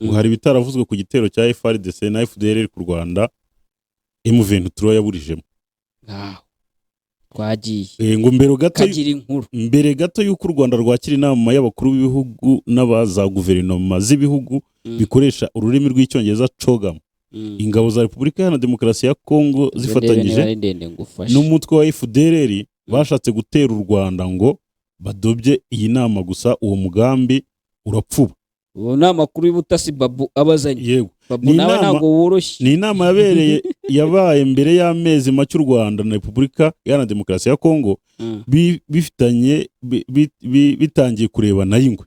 Ngo hari ibitaravuzwe ku gitero cya FARDC na FDLR ku Rwanda M23 yaburijemo. Ngaho twagiye. Ngo mbere gato kagira inkuru. Mbere gato y'uko u Rwanda rwakira inama y'abakuru b'ibihugu n'aba za guverinoma z'ibihugu bikoresha ururimi rw'Icyongereza, CHOGM, ingabo za Repubulika Iharanira Demokarasi ya Kongo Ndebe niba zifatanyije ari ndende ngufashe. n'umutwe wa FDLR bashatse gutera u Rwanda ngo badobye iyi nama, gusa uwo mugambi urapfuba. Ubu ni amakuru y'ubutasi Babu abazanye. Yego. Babu Ni nawe ntabwo woroshye. Ni inama yabaye mbere y'amezi make u Rwanda na Repubulika Iharanira Demokarasi ya Kongo bifitanye bitangiye kurebana y'ingwe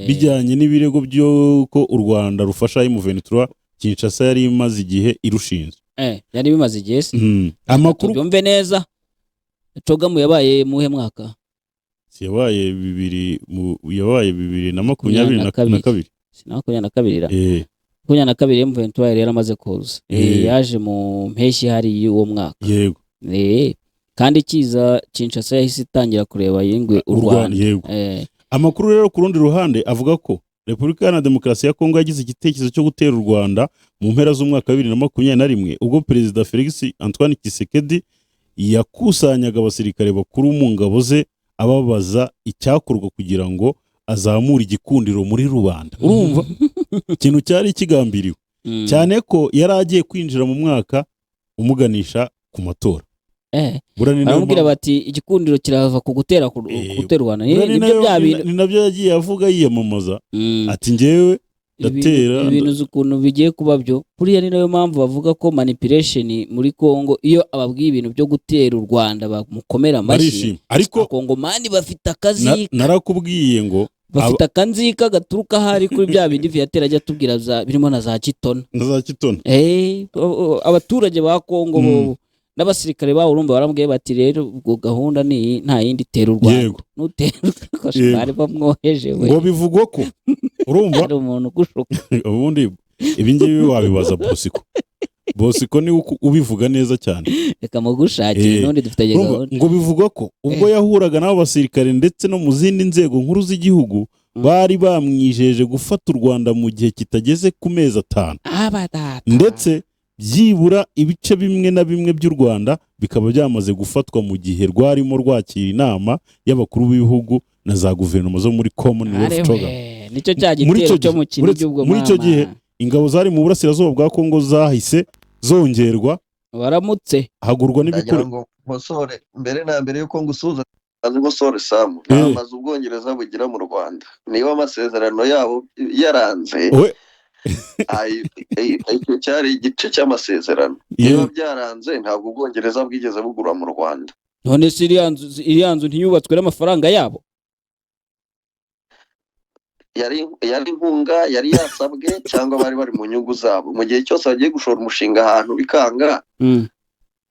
bijyanye n'ibirego by'uko u Rwanda rufasha M23, Kinshasa yari imaze igihe irushinze. Byari bimaze igihe se? Amakuru Tubyumve neza, CHOGM yabaye muhe mwaka? Si yabaye 2022? 22. Si na 22 ra? Eh. 22 M23 yari yaramaze kuza. Yaje mu mpeshyi hari y'uwo mwaka. Yego. Kandi kiza, Kinshasa yahise itangira kureba yingwe u U Rwanda. Rwanda. Yego. Amakuru rero ku rundi ruhande avuga ko Repubulika Iharanira Demokarasi ya Kongo yagize igitekerezo cyo gutera u Rwanda mu mpera z'umwaka wa 2021, ubwo Perezida Felix Antoine Tshisekedi yakusanyaga abasirikare bakuru mu ngabo ze, ababaza icyakorwa kugira ngo azamure igikundiro muri rubanda. Urumva ikintu cyari kigambiriwe, cyane ko yari agiye kwinjira mu mwaka umuganisha ku matora. Buriya ni nayo Baramubwira mpamvu- bati igikundiro kirava ku gutera ku gutera u Rwanda. Buriya ni Nibyo nayo- bya bintu. Ni nabyo yagiye avuga yiyamamaza, ati njyewe ndatera. Ibintu uzi ukuntu bigiye kuba byo. Buriya ni nayo mpamvu bavuga ko manipulation muri Congo, iyo ababwiye ibintu byo gutera u Rwanda bamukomera amashyi. Barishima, ariko Abakongomani bafite akazi. Narakubwiye ngo Bafite akanzika gaturuka ahari kuri bya bindi Viateur ajya atubwira birimo na za Kitona. Na za Kitona. Abaturage ba Kongo bo n'abasirikare babo, urumva baramubwiye bati rero ubwo gahunda ni iyi, nta yindi, tera u Rwanda. Nutera bari bamwoheje we. Ngo bivugwa ko, urumva, Hari umuntu ugushuka. Ubundi ibi ngibi wabibaza Bosiko. Bosiko niwe ubivuga neza cyane. Reka mugushakire. N'ubundi dufitanye Urumva, gahunda. ngo bivugwa ko ubwo yahuraga n'abo basirikare ndetse no mu zindi nzego nkuru z'igihugu, bari bamwijeje gufata u Rwanda mu gihe kitageze ku mezi 5, Aba data. ndetse byibura ibice bimwe na bimwe by'u Rwanda bikaba byamaze gufatwa mu gihe rwarimo rwakira inama y'abakuru b'ibihugu na za guverinoma zo muri Commonwealth, Arewe, CHOGM. nicyo cya Muri gitero icyo cyo mu gihe- Kinigi ubwo muri icyo mama. gihe ingabo zari mu burasirazuba bwa Kongo zahise zongerwa, Waramutse. hagurwa Ndagira n'ibikoresho. ngo nkosore mbere na mbere yuko ngusuhuza, maze nkosore Samu. Nta mazu Ubwongereza bugira mu Rwanda. Niba amasezerano yabo yaranze, We icyo cyari igice cy'amasezerano. Niba byaranze, ntabwo Ubwongereza bwigeze bugura mu Rwanda. None se iriya nzu ntiyubatswe n'amafaranga yabo? Yari inkunga yari yasabwe cyangwa bari mu nyungu zabo. Mu gihe cyose bagiye gushora umushinga ahantu bikanga,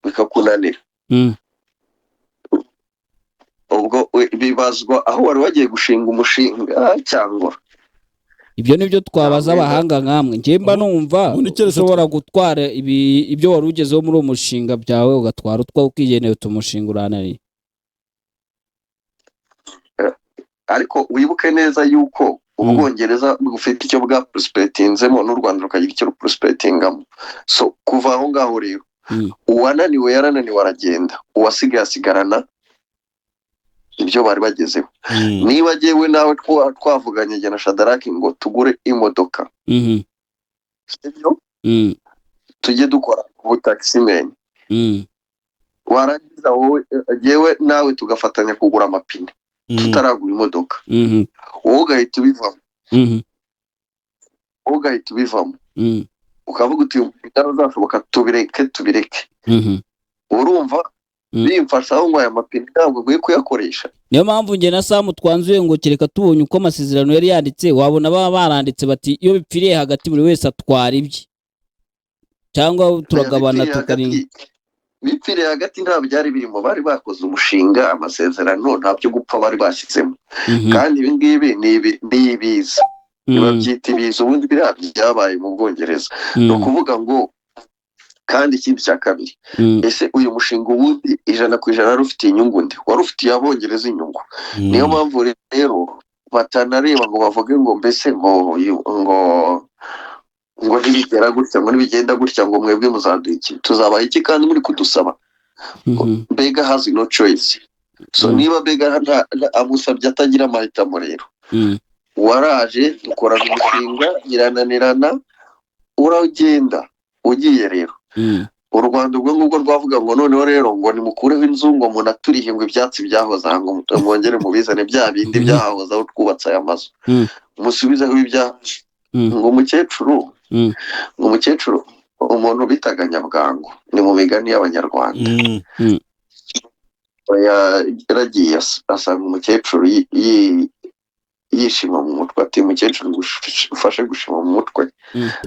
bikakunanira, ubwo bibazwa aho wari wagiye gushinga umushinga cyangwa Ibyo nibyo twabaza Ntabwo abahanga nkamwe. Njye mba numva Ubundi keretse ushobora gutwara ibyo wari ugezeho muri uwo mushinga byawe, ugatwara utwawe ukigenera, utumushinga urananiye. Ariko wibuke neza yuko Ubwongereza bufite icyo bwa participatinzemo n'u Rwanda rukagira icyo ruparticipatingamo. So kuva aho ngaho rero, uwananiwe yarananiwe aragenda, uwasigaye asigarana ibyo bari bagezeho. Niba jyewe nawe twavuganye jye na Shadaraki ngo tugure imodoka, sibyo? Tujye dukora ubutaximen, warangiza wowe, jyewe nawe tugafatanya kugura amapine tutaragura imodoka, wowe ugahita ubivamo, wowe ugahita ubivamo, ukavuga uti uyu mushinga ntuzashoboka, tubireke, tubireke. Urumva bimfasha aho ngo aya mapine ntabwo nkwiye kuyakoresha. Niyo mpamvu njye na Samu twanzuye ngo kereka tubonye uko amasezerano yari yanditse. Wabona baba baranditse bati iyo bipfiriye hagati buri wese atwara ibye, cyangwa turagabana. Bipfiriye Tukarinda. Bipfiriye hagati nta byari birimo. Bari bakoze umushinga, amasezerano nta byo gupfa bari bashyizemo. Kandi ibi ngibi ni ibiza, babyita ibiza. Ubundi biriya byabaye mu Bwongereza, ni ukuvuga ngo kandi ikindi cya kabiri, ese uyu mushinga ubundi 100% wari ufitiye inyungu nde? Wari ufitiye Abongereza inyungu. Niyo mpamvu rero batanareba ngo bavuge ngo mbese ngo Ngo ntibigera gutya, ngo nibigenda gutya, ngo mwebwe muzaduha iki, tuzabaha iki kandi muri kudusaba? Beggar has no choice. So niba beggar amusabye atagira amahitamo rero, waraje dukorana umushinga birananirana, uragenda. Ugiye rero, u Rwanda ubwo ngubwo rwavuga ngo noneho rero ngo nimukureho inzu, ngo munaturihe, ngo ibyatsi byahoze aha, ngo mwongere mubizane bya bindi byahahoze aho twubatse aya mazu, musubizeho ibyacu. Ngo umukecuru, ngo umukecuru, umuntu bitaga Nyabwangu, ni mu migani y'Abanyarwanda, yaragiye asanga umukecuru yishima mu mutwe. Ati: "Mukecuru, ufashe gushima mu mutwe."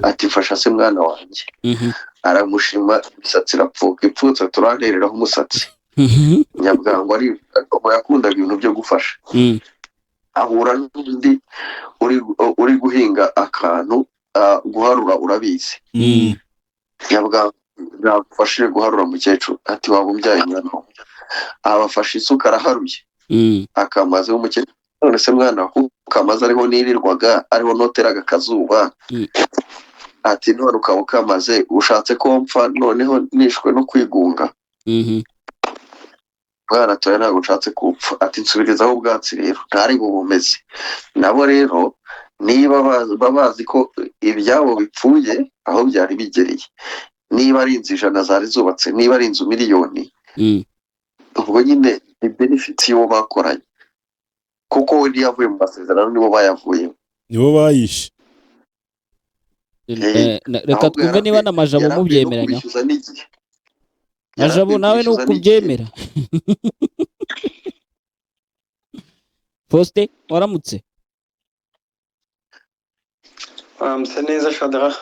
Ati: "Fasha se mwana wanjye." Aramushima, imisatsi irapfuka. Ipfutse, turantereraho umusatsi. Nyabwangu ari yakundaga ibintu byo gufasha. Ahura n'undi uri guhinga akantu, guharura urabizi. Nyabwangu: "Nagufashije guharura, mukecuru." Ati: "Waba umbyaye, mwana wawe." Abafashe isuka araharuye. Akamaze w'umukecuru: "None se mwana, kuko kamaze ariho nirirwaga, ariho noteraga akazuba?" Ati: "None ukaba ukamaze, ushatse ko mpfa noneho nishwe no kwigunga?" Mwana toya, ntabwo nshatse kupfa. Ati: "Nsubirizaho ubwatsi rero." Ntari bubumeze. Nabo rero niba baba bazi ko ibyabo bipfuye aho byari bigereye, niba ari inzu 100 zari zubatse, niba ari inzu miliyoni, ubwo nyine ni benefit y'uwo bakoranye, kuko we ntiyavuye mu masezerano, nibo bayavuyemo. Nibo bayishe. Reka Ahubwo twumve niba na Majabo yarakwiye no mubyemeranya. kubishyuza n'igihe. Majabo, Yarakwiye nawe ni kubishyuza uko n'igihe. ubyemera? Faustin, waramutse? Waramutse neza, Shadra.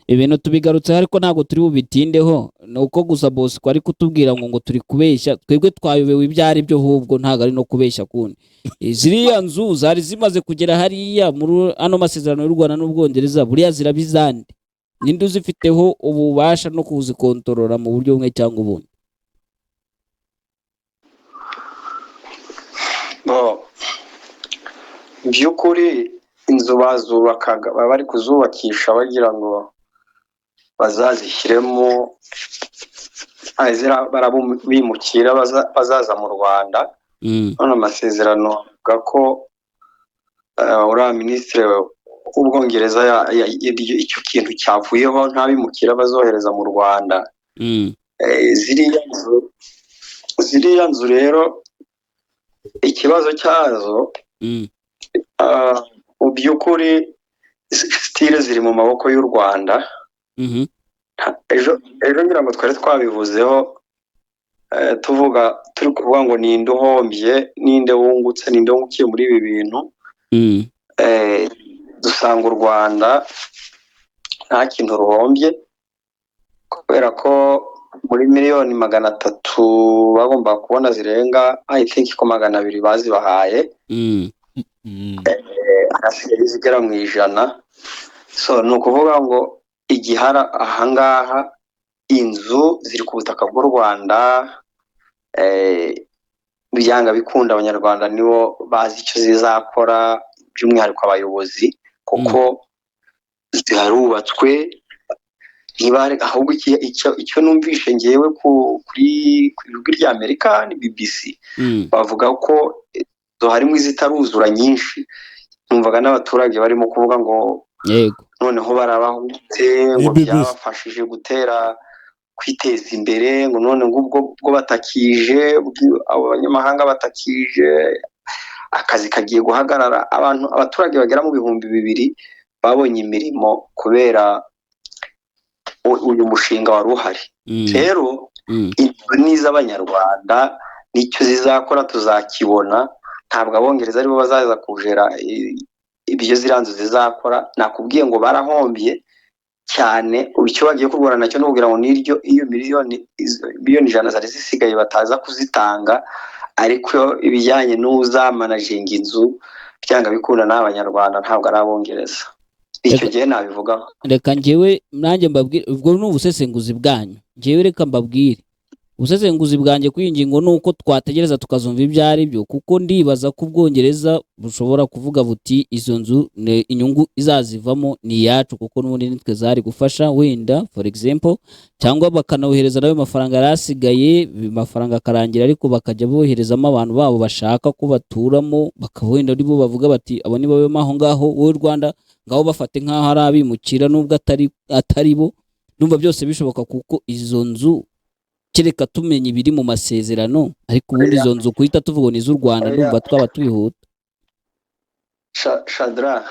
Ibintu tubigarutseho, ariko ntabwo turi bubitindeho. Ni uko gusa Bosco ari kutubwira ngo turi kubeshya. Twebwe twayobewe ibyo ari byo, ahubwo ntabwo ari no kubeshya kundi. Ziriya nzu zari zimaze kugera hariya muri ano masezerano y'u Rwanda n'Ubwongereza, buriya ziraba izande? Ninde uzifiteho ububasha no kuzikontorora mu buryo bumwe cyangwa ubundi? Bo, mu by'ukuri inzu bazubakaga baba bari kuzubakisha bagira ngo bazazishyiremo bimukira bazaza mu Rwanda. None amasezerano avuga ko uriya minisitiri w'Ubwongereza icyo kintu cyavuyeho, nta bimukira bazohereza mu Rwanda. Ziriya nzu rero, ikibazo cyazo, mu by'ukuri still ziri mu maboko y'u Rwanda. Ejo ngira ngo twari twabivuzeho, tuvuga, turi kuvuga ngo ninde uhombye, ninde wungutse, ninde wungukiye muri ibi bintu. Dusanga u Rwanda nta kintu ruhombye, kubera ko muri miliyoni 300 bagomba kubona zirenga, I think ko 200 bazibahaye. Hasigaye izigera mu 100. So ni ukuvuga ngo igihara ahangaha, inzu ziri ku butaka bw'u Rwanda, byanga bikunda Abanyarwanda nibo bazi icyo zizakora, by'umwihariko abayobozi, kuko ziharubatswe. Niba ahubwo icyo numvishe ngewe ku ijwi rya Amerika ni BBC, bavuga ko harimo izitaruzura nyinshi. Numvaga n'abaturage barimo kuvuga ngo noneho barabahutse, ngo BBC. byabafashije gutera kwiteza imbere, ngo none ngo ubwo batakije, abo banyamahanga batakije, akazi kagiye guhagarara. Abantu, abaturage bagera mu 2000 babonye imirimo kubera uyu mushinga wari uhari. Rero inzu ni iz'Abanyarwanda, nicyo zizakora tuzakibona. Ntabwo Abongereza aribo bazaza kujera ibyo ziriya nzu zizakora. Nakubwiye ngo barahombye cyane. Ubu icyo bagiye kurwana nacyo ni ukugira ngo n'iryo iyo miliyoni 100 zari zisigaye bataza kuzitanga. Ariko ibijyanye n'uzamanaginga inzu, byanga bikunda ni Abanyarwanda, ntabwo ari Abongereza. Icyo gihe nabivugaho. Reka njyewe nanjye mbabwire, ubwo ni ubusesenguzi bwanyu. Njyewe reka mbabwire. Ubusesenguzi bwanjye kuri iyi ngingo ni uko twategereza tukazumva ibyo ari byo, kuko ndibaza ko Ubwongereza bushobora kuvuga buti izo nzu inyungu izazivamo ni iyacu, kuko n'ubundi nitwe zari gufasha wenda, for example, cyangwa bakanohereza nayo mafaranga yari asigaye, amafaranga akarangira, ariko bakajya boherezamo abantu babo bashaka ko baturamo, bakaba wenda ari bo bavuga bati abo ni babemo aho ngaho, wowe Rwanda ngaho bafate nk'aho ari abimukira nubwo atari bo. Ndumva byose bishoboka, kuko izo nzu kereka tumenya ibiri mu masezerano, ariko ubundi izo nzu kuhita tuvuga ngo ni iz'u Rwanda, ndumva twaba tubihuta. Shadra,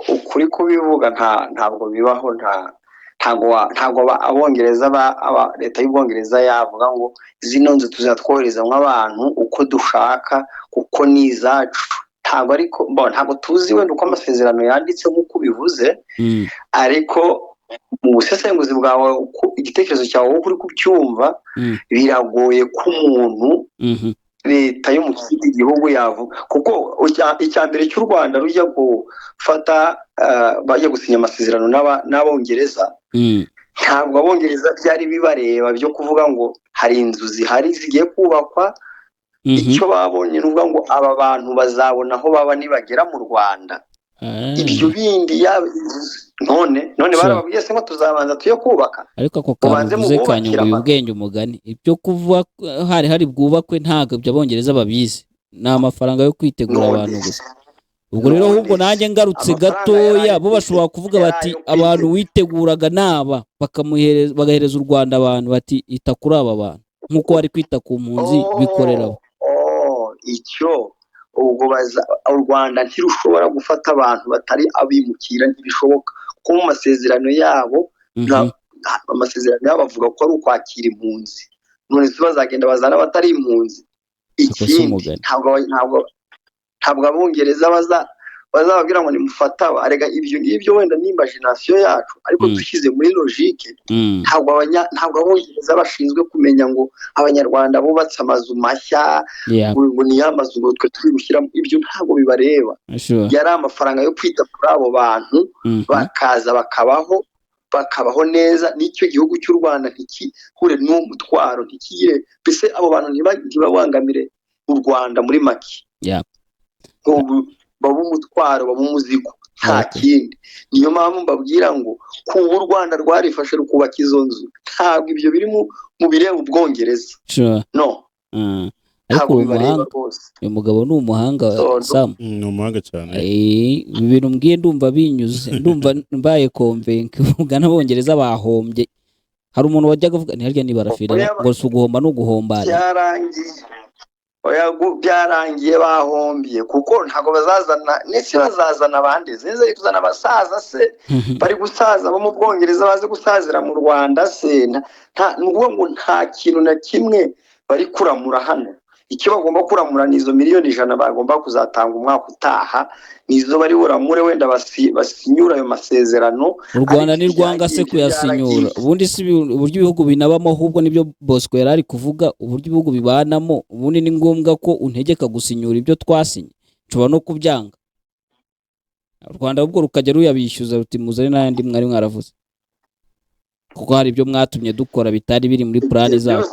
ukuri kubivuga ntabwo bibaho, ntabwo abongereza leta y'Ubwongereza yavuga ngo zino nzu tuzatwoherezamo abantu uko dushaka kuko ni izacu. Ntabwo, ariko ntabwo tuzi wenda uko amasezerano yanditse nk'uko ubivuze, ariko mu busesenguzi bwawe, igitekerezo cyawe wowe uri kubyumva, biragoye ko umuntu leta yo mu kindi gihugu yavuga, kuko icya mbere cy'u Rwanda rujya gufata bajya gusinya amasezerano n'Abongereza, ntabwo Abongereza byari bibareba byo kuvuga ngo hari inzu zihari zigiye kubakwa. Icyo babonye ni ukuvuga ngo aba bantu bazabona aho baba nibagera mu Rwanda. Ibyo bindi none barababwiye se ngo tuzabanza tuyo kubaka, ariko ako kantu uvuze kanyunguye ubwenge umugani. Ibyo kuvuga hari bwubakwe ntabwo ibyo Abongereza babizi, ni amafaranga yo kwitegura abantu gusa. Ubwo rero ahubwo nanjye ngarutse gatoya, bo bashobora kuvuga bati abantu witeguraga naba, bagahereza u Rwanda abantu bati ita kuri aba bantu nk'uko bari kwita ku mpunzi bikoreraho. Icyo ubwo u Rwanda ntirushobora gufata abantu batari abimukira, ntibishoboka, kuko mu masezerano yabo amasezerano yabo avuga ko ari ukwakira impunzi. None se bazagenda bazana abatari impunzi? Ikindi ntabwo Abongereza bazababwira ngo nimufata, arega ibyo ngibyo wenda ni imagination yacu, ariko dushyize muri logique, ntabwo Abongereza bashinzwe kumenya ngo Abanyarwanda bubatse amazu mashya, ngo ni ya mazu ngo twe turi gushyiramo, ibyo ntabwo bibareba. Yari amafaranga yo kwita kuri abo bantu, bakaza bakabaho neza, n'icyo gihugu cy'u Rwanda ntikihure n'umutwaro, ntikigire mbese abo bantu ntibabangamire u Rwanda muri make. Baba umutwaro, baba umuzigo, nta kindi. Niyo mpamvu mbabwira ngo kuba u Rwanda rwarifashe rukubaka izo nzu, ntabwo ibyo biri mu bireba Ubwongereza. No, ariko uyu mugabo ni umuhanga, Sam. Ni umuhanga cyane. Ibintu mbwiye ndumva binyuze, ndumva mbaye convince. Uvuga n'Abongereza bahombye. Hari umuntu wajyaga avuga ntiharya ni barafira ngo si uguhomba ni uguhombana. Byarangiye bahombye, kuko ntabwo bazazana n'isi, bazazana abandi zize kuzana abasaza se bari gusaza bo mu Bwongereza baze gusazira mu Rwanda se, ni ukuvuga ngo nta kintu na kimwe bari kuramura hano. Icyo bagomba kuramura ni izo 100,000,000 bagomba kuzatanga umwaka utaha, nizo bari buramure wenda basinyura ayo masezerano. U Rwanda ni rwanga se kuyasinyura. Ubundi si uburyo ibihugu binabamo, ahubwo nibyo Bosco yari ari kuvuga, uburyo ibihugu bibanamo. Ubundi ni ngombwa ko untegeka gusinyura ibyo twasinye, nshobora no kubyanga. U Rwanda ahubwo rukajya ruyabishyuza ruti muzane n'ayandi mwari mwaravuze, kuko hari ibyo mwatumye dukora bitari biri muri plani zacu.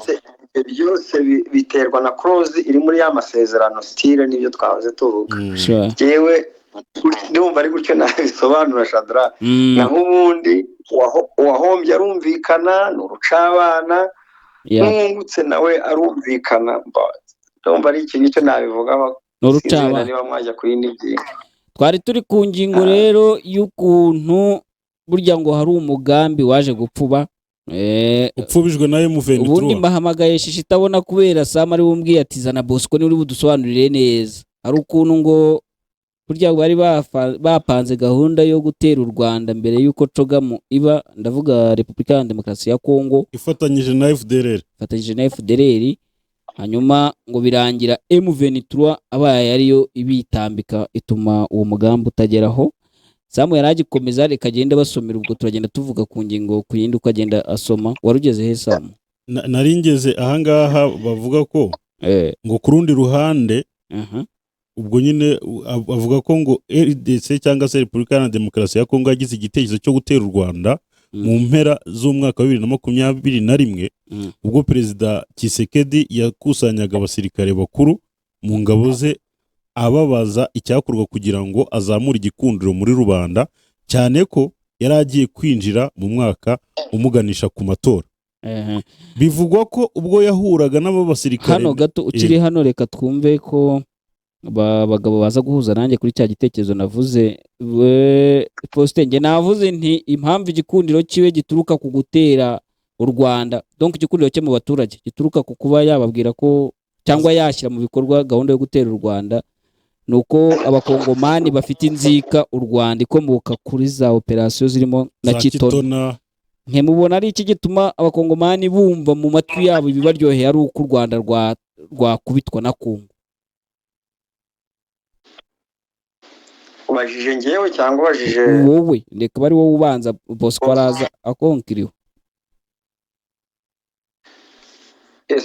Byose biterwa na clause iri muri ya masezerano style, nibyo twahoze tuvuga. Jewe ndumva ari gutyo nabisobanura Shadra. Naho ubundi uwahombye arumvikana, ni urucabana, n'uwungutse nawe arumvikana. Ndumva ari iki ngicyo nabivugaho, ni urucabana. Niba mwajya ku yindi ngingo. Twari turi ku ngingo rero y'ukuntu burya ngo hari umugambi waje gupfuba, upfubijwe na M23. Ubundi mbahamagaye shishi itabona kubera Sam ari bumbwiye ati zana Bosco ni uri budusobanurire neza. Hari ukuntu ngo burya bari bapanze gahunda yo gutera u Rwanda mbere y'uko Cogamu iba, ndavuga Repubulika ya Demokarasi ya Kongo ifatanyije na FDLR, ifatanyije na FDLR, hanyuma ngo birangira M23 abaye ariyo ibitambika ituma uwo mugambi utageraho. Samu yaragikomeza, reka agenda basomera, ubwo turagenda tuvuga ku ngingo ku yindi uko agenda asoma. Warugeze he Samu? Naringeze ahangaha bavuga ko ngo ku rundi ruhande, ubwo nyine avuga ko ngo RDC cyangwa se Repubulika ya Demokarasi ya Kongo yagize igitekerezo cyo gutera u Rwanda Mu mpera z'umwaka wa 2021, ubwo Perezida Tshisekedi yakusanyaga abasirikare bakuru mu ngabo ze, ababaza icyakorwa kugira ngo azamure igikundiro muri rubanda, cyane ko yari agiye kwinjira mu mwaka umuganisha ku matora. Bivugwa ko ubwo yahuraga n'abo basirikare Hano gato ukiri hano, reka twumve ko bagabo baza guhuza nanjye kuri cya gitekerezo navuze. Faustin, njye navuze nti impamvu igikundiro cyiwe gituruka ku gutera u Rwanda, donc igikundiro cye mu baturage gituruka ku kuba yababwira ko cyangwa yashyira mu bikorwa gahunda yo gutera u Rwanda, ni uko Abakongomani bafite inzika u Rwanda ikomoka kuri za operasiyo zirimo na za Kitona. Kitona. Ntimubona ari iki gituma Abakongomani bumva mu matwi yabo ibibaryoheye ari uko u Rwanda rwakubitwa na Kongo? Ubajije ngewe cyangwa ubajije Wowe, reka bari wowe ubanza, Bosco araza akonkiriwe.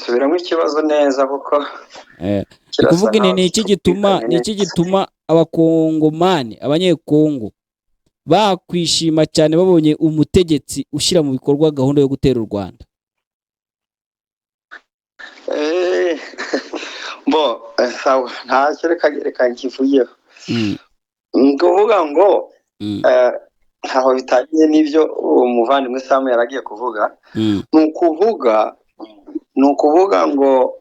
Subiramo ikibazo neza kuko Ni kuvuga ni iki gituma, ni iki gituma Abakongomani, Abanyekongo bakwishima cyane babonye umutegetsi ushyira mu bikorwa gahunda yo gutera u Rwanda? Bo sawa, ntacyo, reka nkivuyeho. Ni ukuvuga ngo ntaho bitangiye n'ibyo uwo muvandimwe Sam yaragiye kuvuga. Ni ukuvuga ngo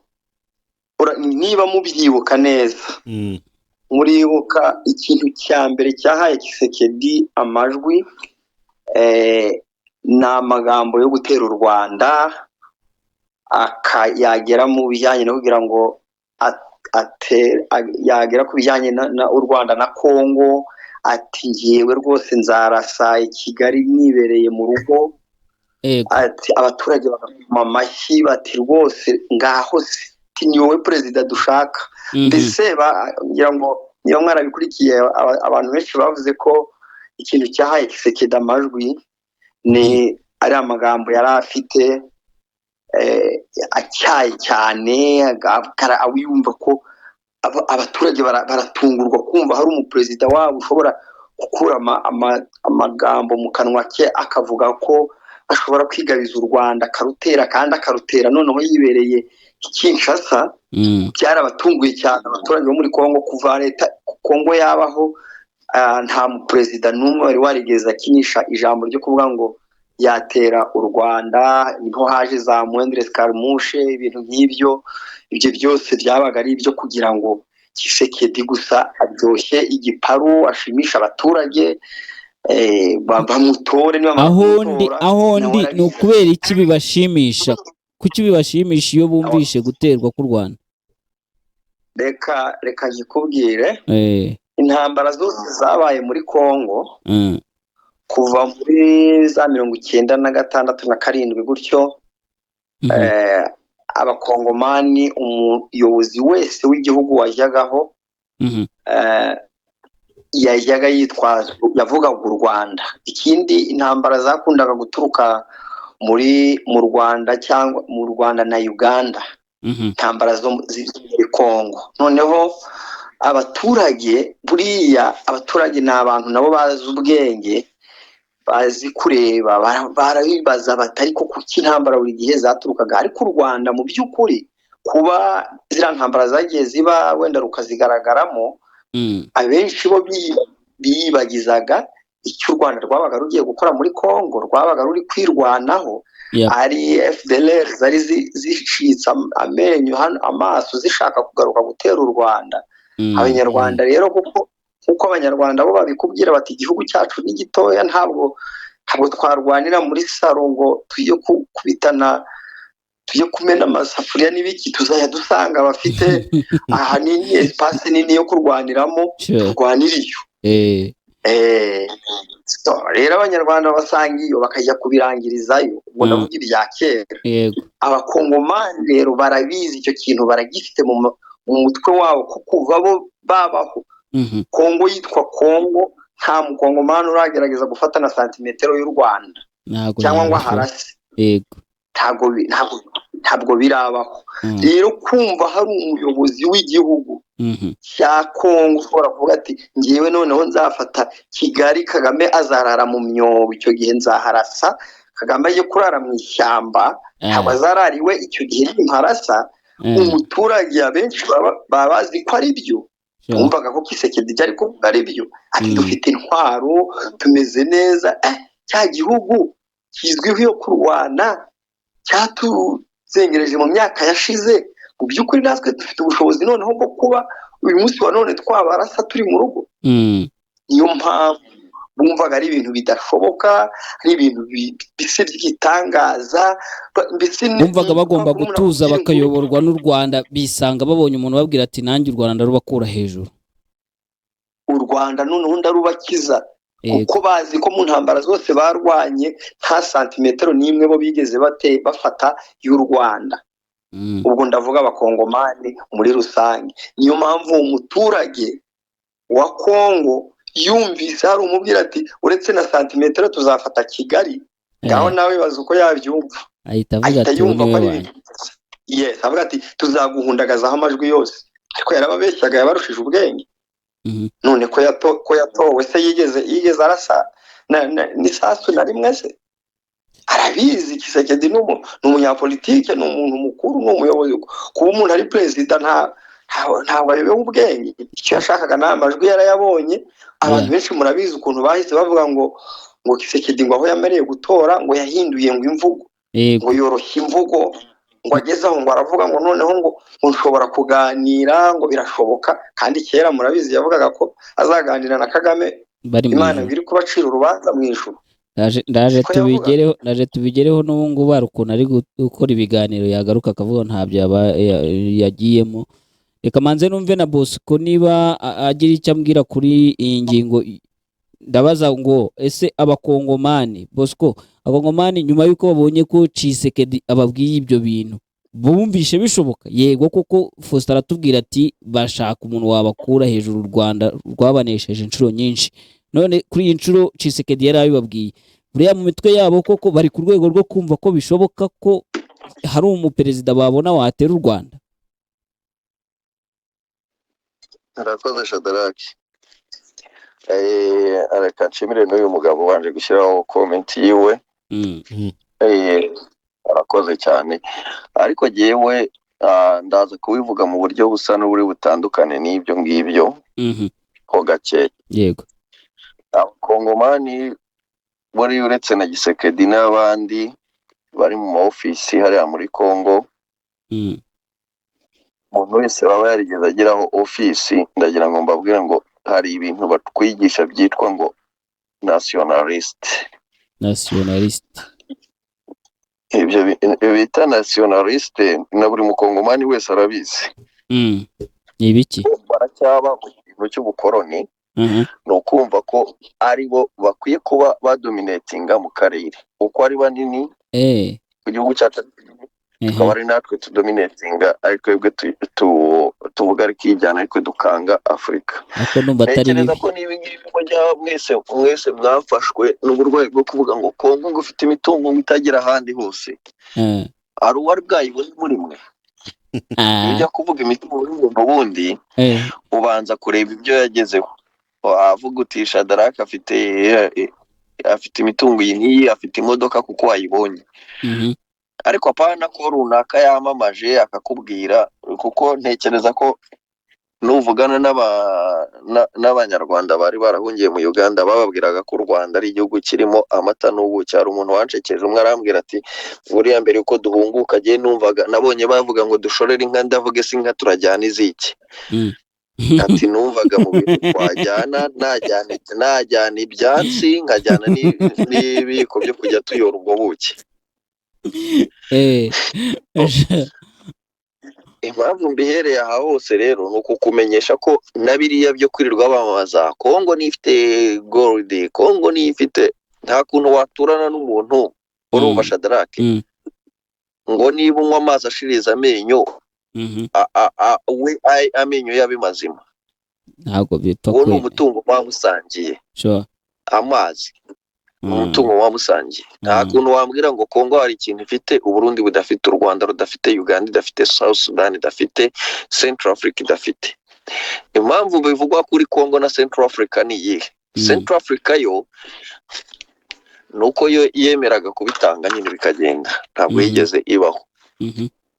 niba mubyibuka neza, muribuka ikintu cya mbere cyahaye Tshisekedi amajwi, ni amagambo yo gutera u Rwanda, yagera mu bijyanye no kugira ngo yagera ku bijyanye na u Rwanda na Kongo, ati ngewe rwose nzarasa i Kigali nibereye mu rugo. Ati abaturage bagakoma amashyi bati rwose ngaho se ni wowe perezida dushaka. Mbese ngira ngo niba mwarabikurikiye, abantu benshi bavuze ko ikintu cyahaye Tshisekedi amajwi ni ari amagambo yari afite atyaye cyane, yumva ko abaturage baratungurwa kumva hari umuperezida wabo ushobora gukura amagambo mu kanwa ke akavuga ko ashobora kwigabiza u Rwanda akarutera, kandi akarutera noneho yibereye i Kinshasa. Byarabatunguye cyane abaturage bo muri Kongo. Kuva leta Kongo yabaho, nta muperezida n'umwe wari warigeze akinisha ijambo ryo kuvuga ngo yatera u Rwanda. Niho haje za Moindre Escarmouche, ibintu nk'ibyo. Ibyo byose byabaga ari ibyo kugira ngo Tshisekedi gusa aryoshye igiparu, ashimisha abaturage, bamutore. Niba Aho ndi ni ukubera iki bibashimisha? Kuki bibashimisha iyo bumvishe guterwa k'u Rwanda? Reka nkikubwire. Intambara zose zabaye muri Kongo kuva muri za 96 na 7 gutyo, Abakongomani, umuyobozi wese w'igihugu wajyagaho, yajyaga yitwaza, yavugaga u Rwanda. Ikindi, intambara zakundaga guturuka mu Rwanda cyangwa mu Rwanda na Uganda, intambara zo muri Kongo. Noneho abaturage, buriya abaturage ni abantu nabo bazi ubwenge, bazi kureba, barabibaza bati ariko kuki intambara buri gihe zaturukaga? Ariko u Rwanda mu by'ukuri, kuba ziriya ntambara zagiye ziba wenda rukazigaragaramo, abenshi bo biyibagizaga icyo u Rwanda rwabaga rugiye gukora muri Kongo. Rwabaga ruri kwirwanaho, ari FDLR zari zicitse amenyo amaso, zishaka kugaruka gutera u Rwanda. Abanyarwanda rero, kuko nkuko Abanyarwanda bo babikubwira bati igihugu cyacu ni gitoya, ntabwo twarwanira muri saro ngo tujye kubitana, tujye kumena amasafuriya n'ibiki, tuzajya dusanga abafite ahanini espace nini yo kurwaniramo, turwanira iyo. Rero Abanyarwanda basanga iyo bakajya kubirangirizayo. Ubwo ndavuga ibya kera. Abakongomani rero barabizi, icyo kintu baragifite mu mutwe wabo, ko kuva bo babaho, Kongo yitwa Kongo, nta mukongomani uragerageza gufata na santimetero y'u Rwanda cyangwa ngo aharase. Ntabwo birabaho. Rero kumva hari umuyobozi w'igihugu cya Kongo ushobora kuvuga ati ngewe noneho nzafata Kigali, Kagame azarara mu myobo, icyo gihe nzaharasa, Kagame agiye kurara mu ishyamba, ntabwo azarara iwe, icyo gihe nimparasa. Umuturage abenshi baba bazi ko ari byo, bumvaga ko Tshisekedi ibyo ari kuvuga ari byo, ati dufite intwaro, tumeze neza, cya gihugu kizwiho iyo kurwana cyatuzengereje mu myaka yashize, mu by'ukuri natwe dufite ubushobozi noneho bwo kuba uyu munsi wa none twabarasa turi mu rugo. Niyo mpamvu bumvaga ari ibintu bidashoboka, ari ibintu bise by'igitangaza, mbese bumvaga bagomba gutuza bakayoborwa n'u Rwanda, bisanga babonye umuntu babwira ati nanjye u Rwanda rubakura hejuru, u Rwanda noneho ndarubakiza, kuko bazi ko mu ntambara zose barwanye nta santimetero n'imwe bo bigeze bafata y'u Rwanda. Ubwo ndavuga abakongomani muri rusange. Niyo mpamvu umuturage wa Kongo yumvise hari umubwira ati uretse na santimetero tuzafata Kigali, ngaho nawe bazi uko yabyumva, ahita avuga ati yumva ko ari ibintu. Yes, avuga ati tuzaguhundagazaho amajwi yose, ariko yarababeshyaga, yabarushije ubwenge. None ko yatowe se yigeze arasa n'isasu na rimwe se? Arabizi. Tshisekedi ni umunyapolitike, ni umuntu mukuru, ni umuyobozi. Kuba umuntu ari perezida ntabwo ayobewe ubwenge. Icyo yashakaga ni amajwi, yarayabonye. Abantu benshi murabizi ukuntu bahise bavuga ngo Tshisekedi ngo aho yamereye gutora ngo yahinduye ngo imvugo, ngo yoroshye imvugo, ngo ageze aho ngo aravuga ngo noneho ngo nshobora kuganira, ngo birashoboka. Kandi kera murabizi yavugaga ko azaganira na Kagame, Imana ngo iri kubacira urubanza mu ijuru. Ndaje tubigereho n'ubu ngubu hari ukuntu ari gukora ibiganiro yagaruka akavuga ntabyo yagiyemo. Reka manze numve na Bosco niba agira icyo ambwira kuri iyi ngingo. Ndabaza ngo ese abakongomani, Bosco, abakongomani nyuma y'uko babonye ko Tshisekedi ababwiye ibyo bintu bumvishe bishoboka? Yego, kuko Faustin aratubwira ati bashaka umuntu wabakura hejuru, u Rwanda rwabanesheje inshuro nyinshi, none kuri iyi nshuro Tshisekedi yari abibabwiye. Buriya mu mitwe yabo koko bari ku rwego rwo kumva ko bishoboka ko hari umuperezida babona watera u Rwanda? Arakoze Shadaraki. Reka nshimire n'uyu mugabo wanje gushyiraho comment yiwe. Arakoze cyane, ariko jyewe ndaza kubivuga mu buryo busa n'uburi butandukane n'ibyo ngibyo ho gake. Yego. Abakongomani buri uretse na Tshisekedi n'abandi bari mu ma ofisi hariya muri Kongo, umuntu wese waba yarigeze ageraho ofisi, ndagira ngo mbabwire ngo hari ibintu batwigisha byitwa ngo nationalist. Nationalist. Ibyo bita nationalist na buri mukongomani wese arabizi. Ni ibiki? Baracyaba mu kintu cy'ubukoroni. Ni ukumva ko ari bo bakwiye kuba badominatinga mu karere, uko ari banini ku gihugu cyacu, tukaba ari natwe tudominatinga, ariko twebwe tuvuga ariko ijyana, ariko dukanga Afurika. Ntekereza ko niba ngibi mwese mwafashwe n'uburwayi bwo kuvuga ngo Kongo ngo ufite imitungo ngo itagira ahandi hose, hari uwari bwayibone muri mwe. Ujya kuvuga imitungo y'umuntu wundi, ubanza kureba ibyo yagezeho. Wavuga uti Shadaraki afite imitungo iyi n'iyi, afite imodoka kuko wayibonye. Ariko apana ko runaka yamamaje akakubwira, kuko ntekereza ko nuvugana n'abanyarwanda bari barahungiye mu Uganda, bababwiraga ko u Rwanda ari igihugu kirimo amata n'ubuki. Hari umuntu wancekeje umwe arambwira ati buriya mbere yuko duhunguka agiye numvaga nabonye bavuga ngo dushorere inka, ndavuga ese inka turajyana iziki? Ati numvaga mu bintu twajyana najyana ibyansi, nkajyana n'ibiko byo kujya tuyora ubwo buki. Impamvu mbihereye aha hose rero ni ukukumenyesha ko na biriya byo kwirirwa bamamaza Kongo nifite gold, Kongo nifite, nta kuntu waturana n'umuntu urumva Shadaraki ngo niba unywa amazi ashiriza amenyo, we amenyo yabe mazima, ntabwo bipfa kwera. Uwo ni umutungo bamusangiye amazi. Umutungo muba musangiye. Nta kuntu wambwira ngo Kongo hari ikintu ifite Uburundi budafite, u Rwanda rudafite, Uganda idafite, South Sudan idafite, Central Africa idafite. Impamvu bivugwa kuri Kongo na Central Africa ni iyihe? Central Africa yo ni uko yo yemeraga kubitanga nyine bikagenda, ntabwo yigeze ibaho.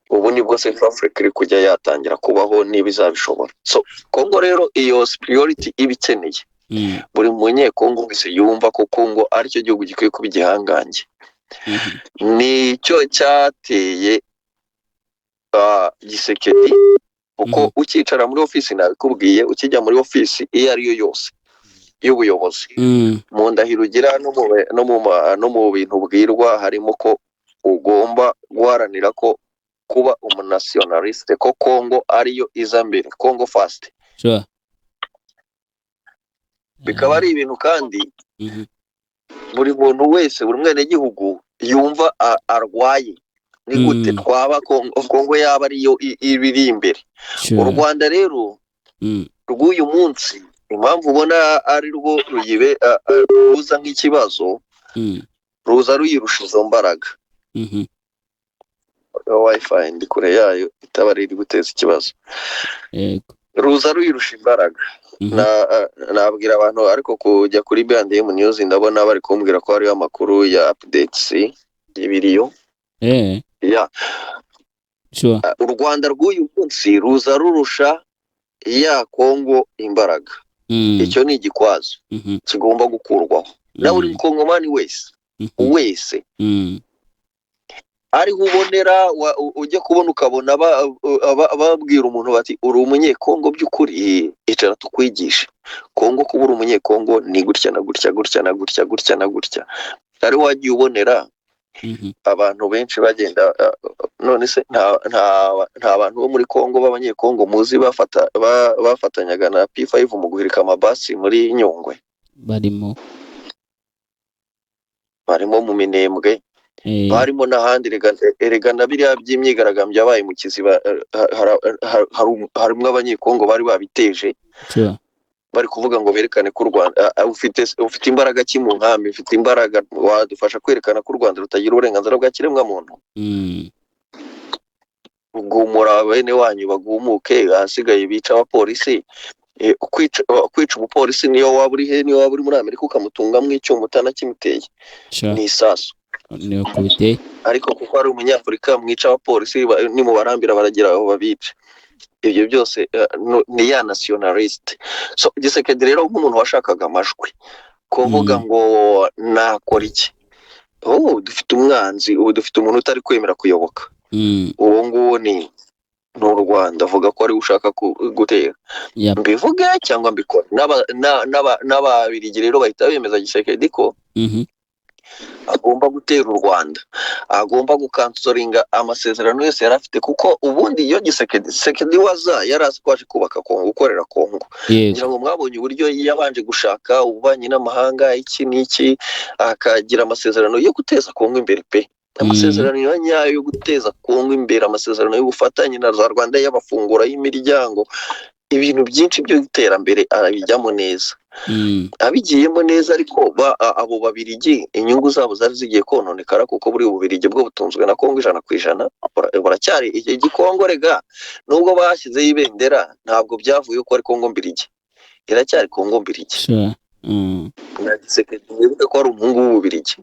Ubu nibwo Central Africa iri kujya yatangira kubaho niba izabishobora. So Kongo rero iyo superiority iba ikeneye, buri munyekongo wese yumva ko Kongo aricyo gihugu gikwiye kuba igihangange. Nicyo cyateye Tshisekedi, kuko ukicara muri ofisi, nabikubwiye, ukijya muri ofisi iyo ari yo yose y'ubuyobozi, mu ndahiro ugira no mu bintu ubwirwa harimo ko ugomba guharanira ko kuba umunationaliste, ko Kongo ariyo iza mbere, Congo first. Bikaba ari ibintu kandi buri muntu wese, buri mwenegihugu yumva arwaye. Ni gute twaba Kongo yaba ariyo ibiri imbere? U Rwanda rero rw'uyu munsi, impamvu ubona ari rwo ruyibe ruza nk'ikibazo, ruza ruyirusha izo mbaraga. Wifi ndi kure yayo itaba ari iri guteza ikibazo. Ruza ruyirusha imbaraga. Nabwira abantu ariko kujya kuri B&M News, ndabona bari kumbwira ko hariho amakuru ya updates y'ibiriyo. Ya. U Rwanda rw'uyu munsi ruza rurusha ya Kongo imbaraga. Icyo ni igikwazo kigomba gukurwaho na buri mukongomani wese, wese ariho ubonera ujya kubona ukabona babwira umuntu bati: "Uri umunyekongo by'ukuri? Icara tukwigishe Kongo. Kuba uri umunyekongo ni gutya na gutya, gutya na gutya, gutya na gutya." Ariho wagiye ubonera abantu benshi bagenda. None se nta bantu bo muri Kongo b'abanyekongo muzi bafatanyaga na P5 mu guhirika amabasi muri Nyungwe? Barimo. Barimo mu Minembwe, barimo n'ahandi. Erega na biriya by'imyigaragambyo yabaye mu Kiziba, harimo abanyekongo bari babiteje, bari kuvuga ngo berekane ko u Rwanda ufite imbaraga ki mu nkambi, ufite imbaraga wadufasha kwerekana ko u Rwanda rutagira uburenganzira bwa kiremwamuntu? Gumura bene wanyu bagumuke, ahasigaye bica abapolisi. Kwica umupolisi, niyo waba uri he, niyo waba uri muri Amerika, ukamutungamo icyuma utanakimuteye, ni isasu. Ni uko biteye. Ariko kuko ari umunyafurika, mwica abapolisi, nimubarambira baragira aho babica. Ibyo byose ni ya nationaliste. So Tshisekedi rero nk'umuntu washakaga amajwi, kuvuga ngo nakora iki? Oh, dufite umwanzi ubu, dufite umuntu utari kwemera kuyoboka. Uwo nguwo ni u Rwanda, avuga ko ariwe ushaka gutera. Mbivuge cyangwa mbikore? N'Ababirigi rero bahita bemeza Tshisekedi ko agomba gutera u Rwanda, agomba gukansoringa amasezerano yose yari afite, kuko ubundi iyo Tshisekedi waza yari azi ko aje kubaka Kongo, gukorera Kongo. Ngira ngo mwabonye uburyo yabanje gushaka ububanyi n'amahanga, iki n'iki, akagira amasezerano yo guteza Kongo imbere pe, amasezerano ya nyayo yo guteza Kongo imbere, amasezerano y'ubufatanye na za Rwanda, y'abafungura y'imiryango, ibintu byinshi by'iterambere arabijyamo neza. Abigiyemo neza, ariko abo Babirigi inyungu zabo zari zigiye kononekara, kuko buri Bubirigi bwo butunzwe na Kongo 100%. Buracyari igikongo rega, nubwo bashyizeho ibendera ntabwo byavuye ko ari Kongo Mbirigi, iracyari Kongo Mbirigi. Na Tshisekedi wibuke ko ari umuhungu w'Ububirigi.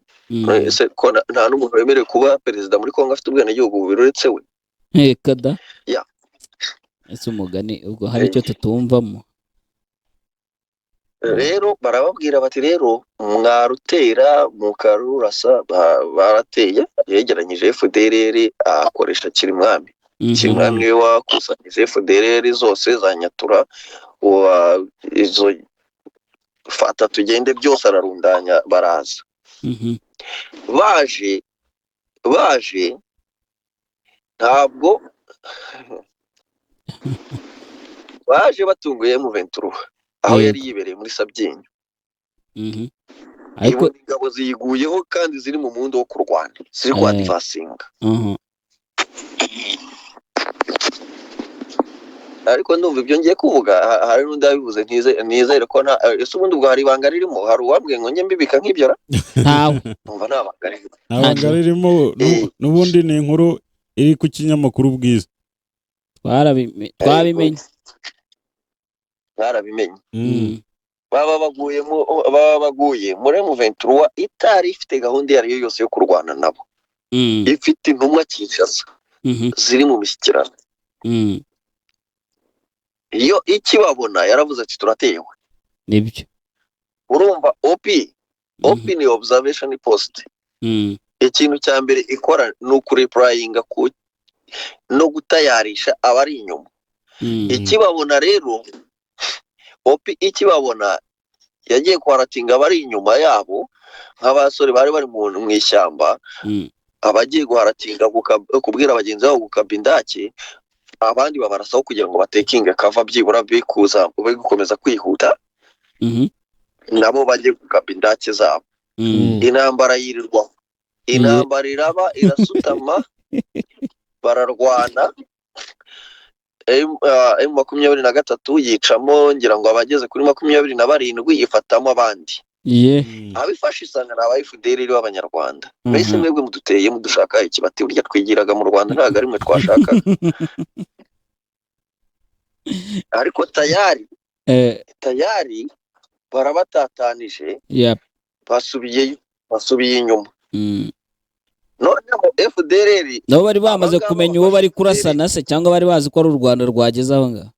Ese ko nta n'umuntu wemerewe kuba perezida muri Kongo afite ubwenegihugu bubiri uretse we? Reka da. Ya. Ese umugani ubwo hari icyo tutumvamo? Rero barababwira bati: "Rero mwarutera mukarurasa." Barateye, yegeranyije FDLR, akoresha Kirimwami. Kirimwami niwe wakusanyije FDLR zose za Nyatura, izo fata tugende byose, ararundanya baraza. Baje ntabwo baje batunguye M23 aho yari yibereye muri Sabyinyo. Ariko ibona ingabo ziyiguyeho kandi ziri mu mundo wo kurwana, ziri kwadvansinga. Ariko ndumva ibyo ngiye kuvuga, hari n'undi wabivuze, ntizere ko nta, ese ubundi ubwo hari ibanga ririmo? Hari uwambwiye ngo njye mbibika nk'ibyo ra? Ntawe. Numva nta banga ririmo. Nta banga ririmo. N'ubundi ni inkuru iri ku kinyamakuru Bwiza. Twabimenye. Mwarabimenye. Baba baguye muri M23 itari ifite gahunda iyo ari yo yose yo kurwana nabo, ifite intumwa Kinshasa ziri mu mishyikirano. Iyo ikibabona yaravuze ati turatewe. Nibyo. Urumva OP, OP ni observation post. Ikintu cya mbere ikora ni ukurepurayinga no gutayarisha abari inyuma. Ikibabona rero, OP ikibabona yagiye kwaratinga abari inyuma yabo, nk'abasore bari bari mu ishyamba, abagiye guharatinga kubwira bagenzi babo gukaba indake, abandi babarasaho kugira ngo batekinge kava, byibura be kuza be gukomeza kwihuta, nabo bajye gukaba indake zabo. Intambara yirirwaho, intambara iraba, irasutama, bararwana. M23 yicamo ngira ngo abageze kuri 27, ifatamo abandi. Abifashe isanga ni aba FDLR b'Abanyarwanda. Mbese mwebwe muduteye mudushaka iki? Bati burya twigiraga mu Rwanda, ntabwo ari mwe twashakaga. Ariko tayari tayari barabatatanije, basubiye inyuma. Noneho FDLR Nabo bari bamaze abangaba kumenya uwo bari bafashe kurasana se, cyangwa bari bazi ko ari u Rwanda rwageze aho ngaho?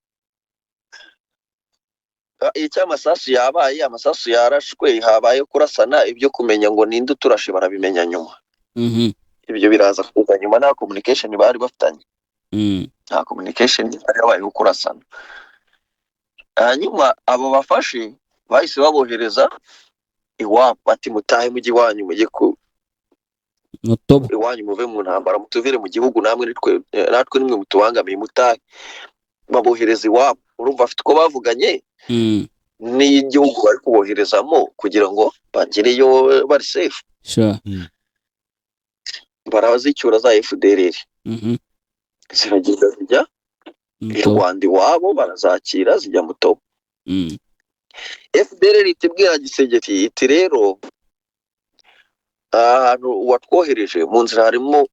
Icyo amasasu yabaye, amasasu yarashwe, habaye kurasana. Ibyo kumenya ngo ninde uturashe barabimenya nyuma. Ibyo biraza kuza nyuma. Nta communication bari bafitanye, nta communication yari yabayeho kurasana. Hanyuma abo bafashe bahise babohereza iwabo, bati mutahe mujye iwanyu, mujye ku Mutobo. iwanyu, muve mu ntambara, mutuvire mu gihugu, namwe nitwe, natwe nimwe mutubangamiye, mutahe. Babohereza iwabo. Urumva afite uko bavuganye n'igihugu bari kuboherezamo kugira ngo bagereyo bari safe. Barazicyura za FDLR, ziragenda zijya i Mutobo. Rwanda iwabo, barazakira, zijya Mutobo. FDLR itibwira Tshisekedi iti rero ahantu watwohereje mu nzira harimo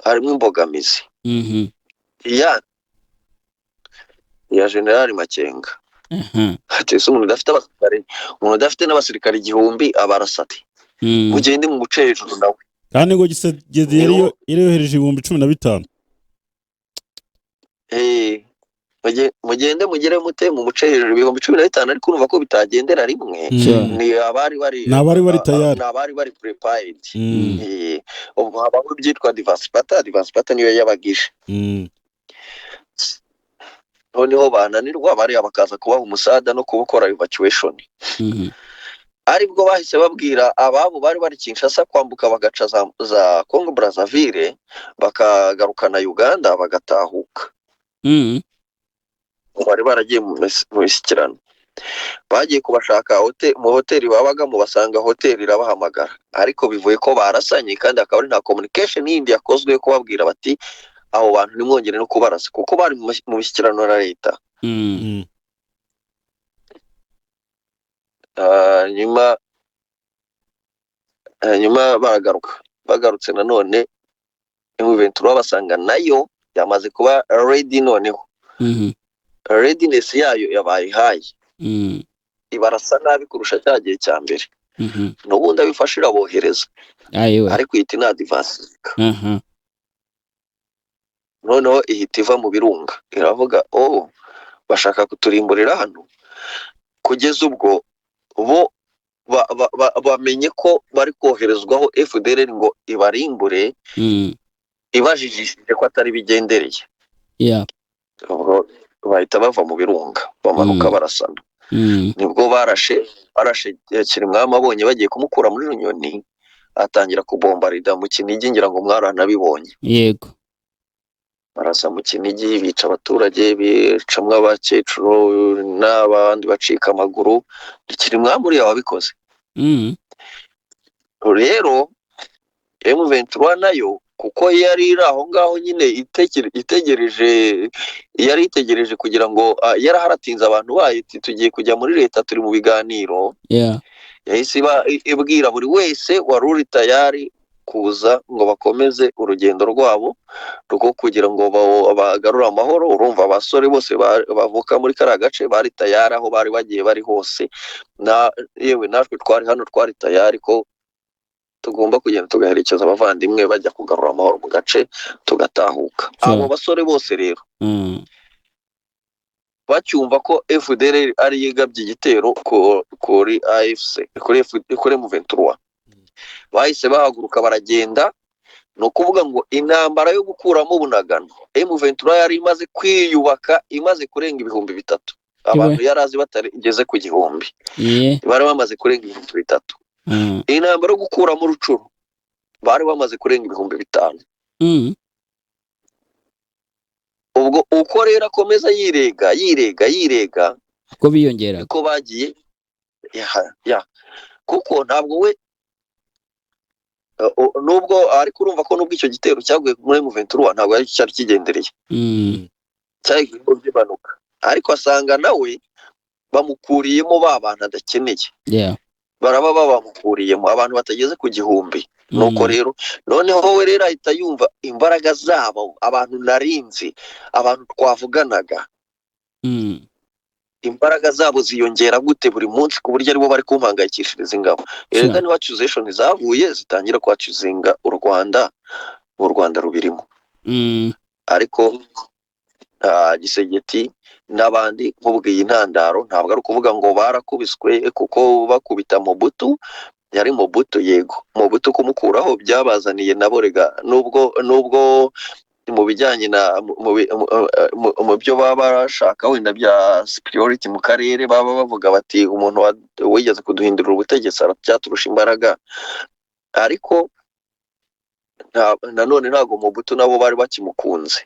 imbogamizi ya General Makenga. Ati ese umuntu udafite abasirikare, umuntu udafite n'abasirikare 1000 abarasa ati? Mugende mu muce hejuru nawe. Kandi ngo Tshisekedi yari yohereje 15,000. Mugende mugere mute mu muce hejuru 15,000, ariko urumva ko bitagendera rimwe. Ni abari bari Ni abari bari tayari. Ni abari bari prepared. Ubwo habaho ibyitwa advance party. Advance party niyo yabagije. Noneho bananirwa, bariya bakaza kubaha umusada no kubukora evacuation. Aribwo bahise babwira ababo bari bari Kinshasa kwambuka bagaca za Congo Brazzaville, bakagarukana Uganda, bagatahuka. Bari baragiye mu mishyikirano, bagiye kubashaka mu hoteli babagamo, basanga hoteli irabahamagara, ariko bivuye ko barasanye, kandi akaba ari nta communication yindi yakozwe yo kubabwira bati abo bantu nimwongere no kubarasa, kuko bari mu mishyikirano na leta. Hanyuma baragaruka. Bagarutse nanone M23 basanga nayo yamaze kuba ready noneho. Readiness yayo yabaye high, ibarasa nabi kurusha cya gihe cya mbere. N'ubundi abifashe irabohereza, Ayiwe. ariko ihita inadivansinga. Noneho ihita iva mu birunga, iravuga oh, bashaka kuturimburira hano. Kugeza ubwo bo bamenye ko bari koherezwaho FDLR ngo ibarimbure, ibajijishije ko atari bigendereye. Ubwo bahita bava mu birunga, bamanuka, barasana. Nibwo barashe Kirimwami, abonye bagiye kumukura muri Runyoni, atangira kubombarida mu Kinigi. Ngira ngo mwaranabibonye. Yego. Barasa mu Kinigi, bica abaturage, bicamwo abakecuru n'abandi bacika amaguru. Kirimwami uriya wabikoze. Rero M23 nayo Kuko yari iri aho ngaho nyine itegereje, yari itegereje kugira ngo yaraharatinze abantu bayo iti tugiye kujya muri leta, turi mu biganiro. Yahise ibwira buri wese wari uri tayari kuza ngo bakomeze urugendo rwabo rwo kugira ngo bagarure amahoro. Urumva abasore bose bavuka muri kariya gace bari tayari, aho bari bagiye bari hose, na yewe natwe twari hano twari tayari ko tugomba kugenda tugaherekeza abavandimwe bajya kugarura amahoro mu gace, tugatahuka. Abo basore bose rero bacyumva ko FDLR ari yigabye igitero kuri AFC, kuri M23, bahise bahaguruka baragenda. Ni ukuvuga ngo intambara yo gukuramo Bunagana, M23 yari imaze kwiyubaka, imaze kurenga 3000 abantu yari azi batageze ku 1000, bari bamaze kurenga 3000. Intambara yo gukuramo Rucuru bari bamaze kurenga 5000. Ubwo uko rero akomeza yirega yirega yirega, uko biyongera niko bagiye ya kuko ntabwo we nubwo, ariko urumva ko nubwo icyo gitero cyaguye muri M23 ntabwo ari cyari kigendereye, cyari by'impanuka, ariko asanga nawe bamukuriyemo ba bantu adakeneye, baraba babamukuriyemo abantu batageze ku 1000. Nuko rero noneho we rero ahita yumva imbaraga zabo, abantu narinzi, abantu twavuganaga, imbaraga zabo ziyongera gute buri munsi ku buryo aribo bari kumpangayikishiriza ingabo. Erega niba accusation zavuye zitangira kwaccusinga u Rwanda, u Rwanda rubirimo. Ariko Gisegeti n'abandi nkubwiye intandaro ntabwo ari ukuvuga ngo barakubiswe, kuko bakubita Mobutu yari Mobutu, yego Mobutu kumukuraho byabazaniye nabo rega, nubwo mu bijyanye na mu byo baba bashaka wenda bya superiority mu karere, baba bavuga bati umuntu wigeze kuduhindurira ubutegetsi aracyaturusha imbaraga, ariko nanone ntabwo Mobutu nabo bari bakimukunze.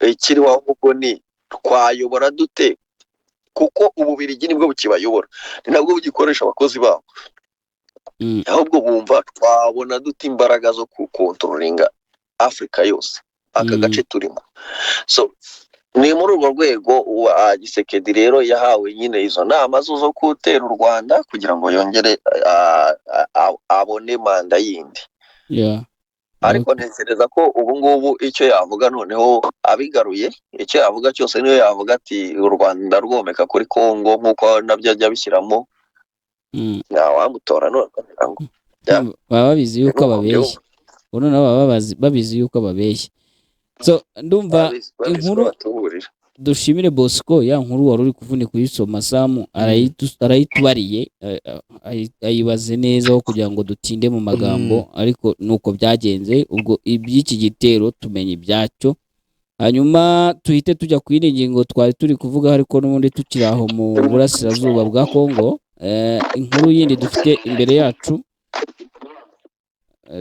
Ikiriho ahubwo ni twayobora dute, kuko Ububirigi nibwo bukibayobora, ni nabwo bugikoresha abakozi babo. Ahubwo bumva twabona dute imbaraga zo kucontrollinga Afurika yose, aka gace turimo. So ni muri urwo rwego wa Gisekedi rero yahawe nyine izo nama zo gutera u Rwanda kugira ngo yongere abone manda yindi. Ariko ntekereza ko ubu ngubu icyo yavuga noneho abigaruye, icyo yavuga cyose niyo yavuga ati u Rwanda rwomeka kuri Kongo nk'uko nabyo ajya abishyiramo, ntawamutora none ngo Baba babizi yuko ababeshya, ubu noneho baba babizi yuko ababeshya. So ndumva babizi ko inkuru batuburira. Dushimire Bosco, ya nkuru wari uri kuvunika uyisoma, Samu arayitubariye, ayibaze neza aho kugira ngo dutinde mu magambo, ariko nuko byagenze. Ubwo iby'iki gitero tumenya ibyacyo, hanyuma tuhite tujya ku yindi ngingo twari turi kuvuga, ariko n'ubundi tukiri aho mu burasirazuba bwa Kongo. Inkuru yindi dufite imbere yacu,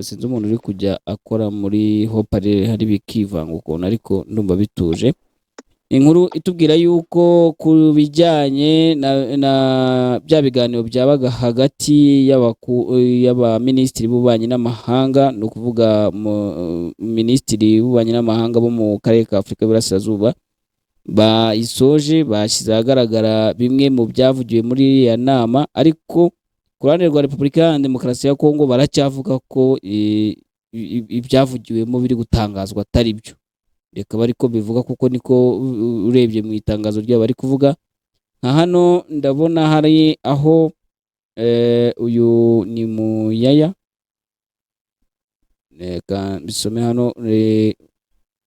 sinzi umuntu uri kujya akora muri haut-parleur hari bikivanga ukuntu, ariko ndumva bituje. Inkuru itubwira yuko ku bijyanye na bya biganiro byabaga hagati y'abaminisitiri b'ububanyi n'amahanga, ni ukuvuga minisitiri w'ububanyi n'amahanga bo mu karere ka Afurika y'Iburasirazuba, bayisoje bashyize ahagaragara bimwe mu byavugiwe muri iriya nama. Ariko ku ruhande rwa Repubulika Iharanira Demokarasi ya Kongo baracyavuga ko ibyavugiwemo biri gutangazwa atari byo. Reka bari ko bivuga, kuko niko urebye mu itangazo ryabo bari kuvuga. Nka hano ndabona hari aho uyu ni Muyaya, reka mbisome hano.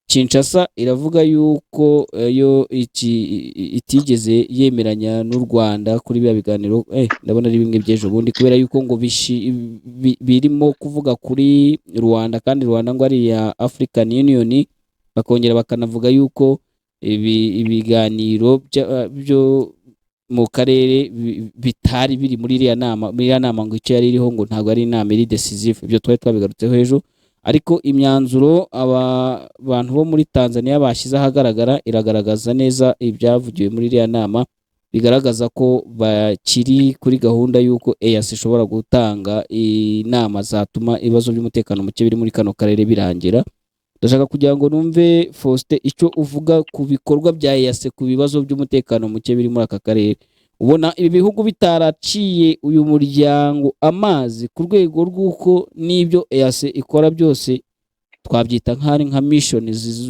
Kinshasa iravuga yuko yo itigeze yemeranya n'u Rwanda kuri biriya biganiro. Ndabona ari bimwe by'ejo bundi, kubera yuko ngo birimo kuvuga kuri Rwanda, kandi Rwanda ngo ari iya African Union. Bakongera bakanavuga yuko ibiganiro byo mu karere bitari biri muri iriya nama. Muri iriya nama ngo icyo yari iriho ngo ntabwo ari inama iri decisive. Ibyo twari twabigarutseho ejo, ariko imyanzuro aba bantu bo muri Tanzania bashyize ahagaragara iragaragaza neza ibyavugiwe muri iriya nama. Bigaragaza ko bakiri kuri gahunda y'uko EAC ishobora gutanga inama zatuma ibibazo by'umutekano muke biri muri kano karere birangira. Ndashaka kugira ngo numve, Faustin, icyo uvuga ku bikorwa bya EAC ku bibazo by'umutekano muke biri muri aka karere. Ubona ibi bihugu bitaraciye uyu muryango amazi ku rwego rw'uko n'ibyo EAC ikora byose twabyita nk'ari nka mission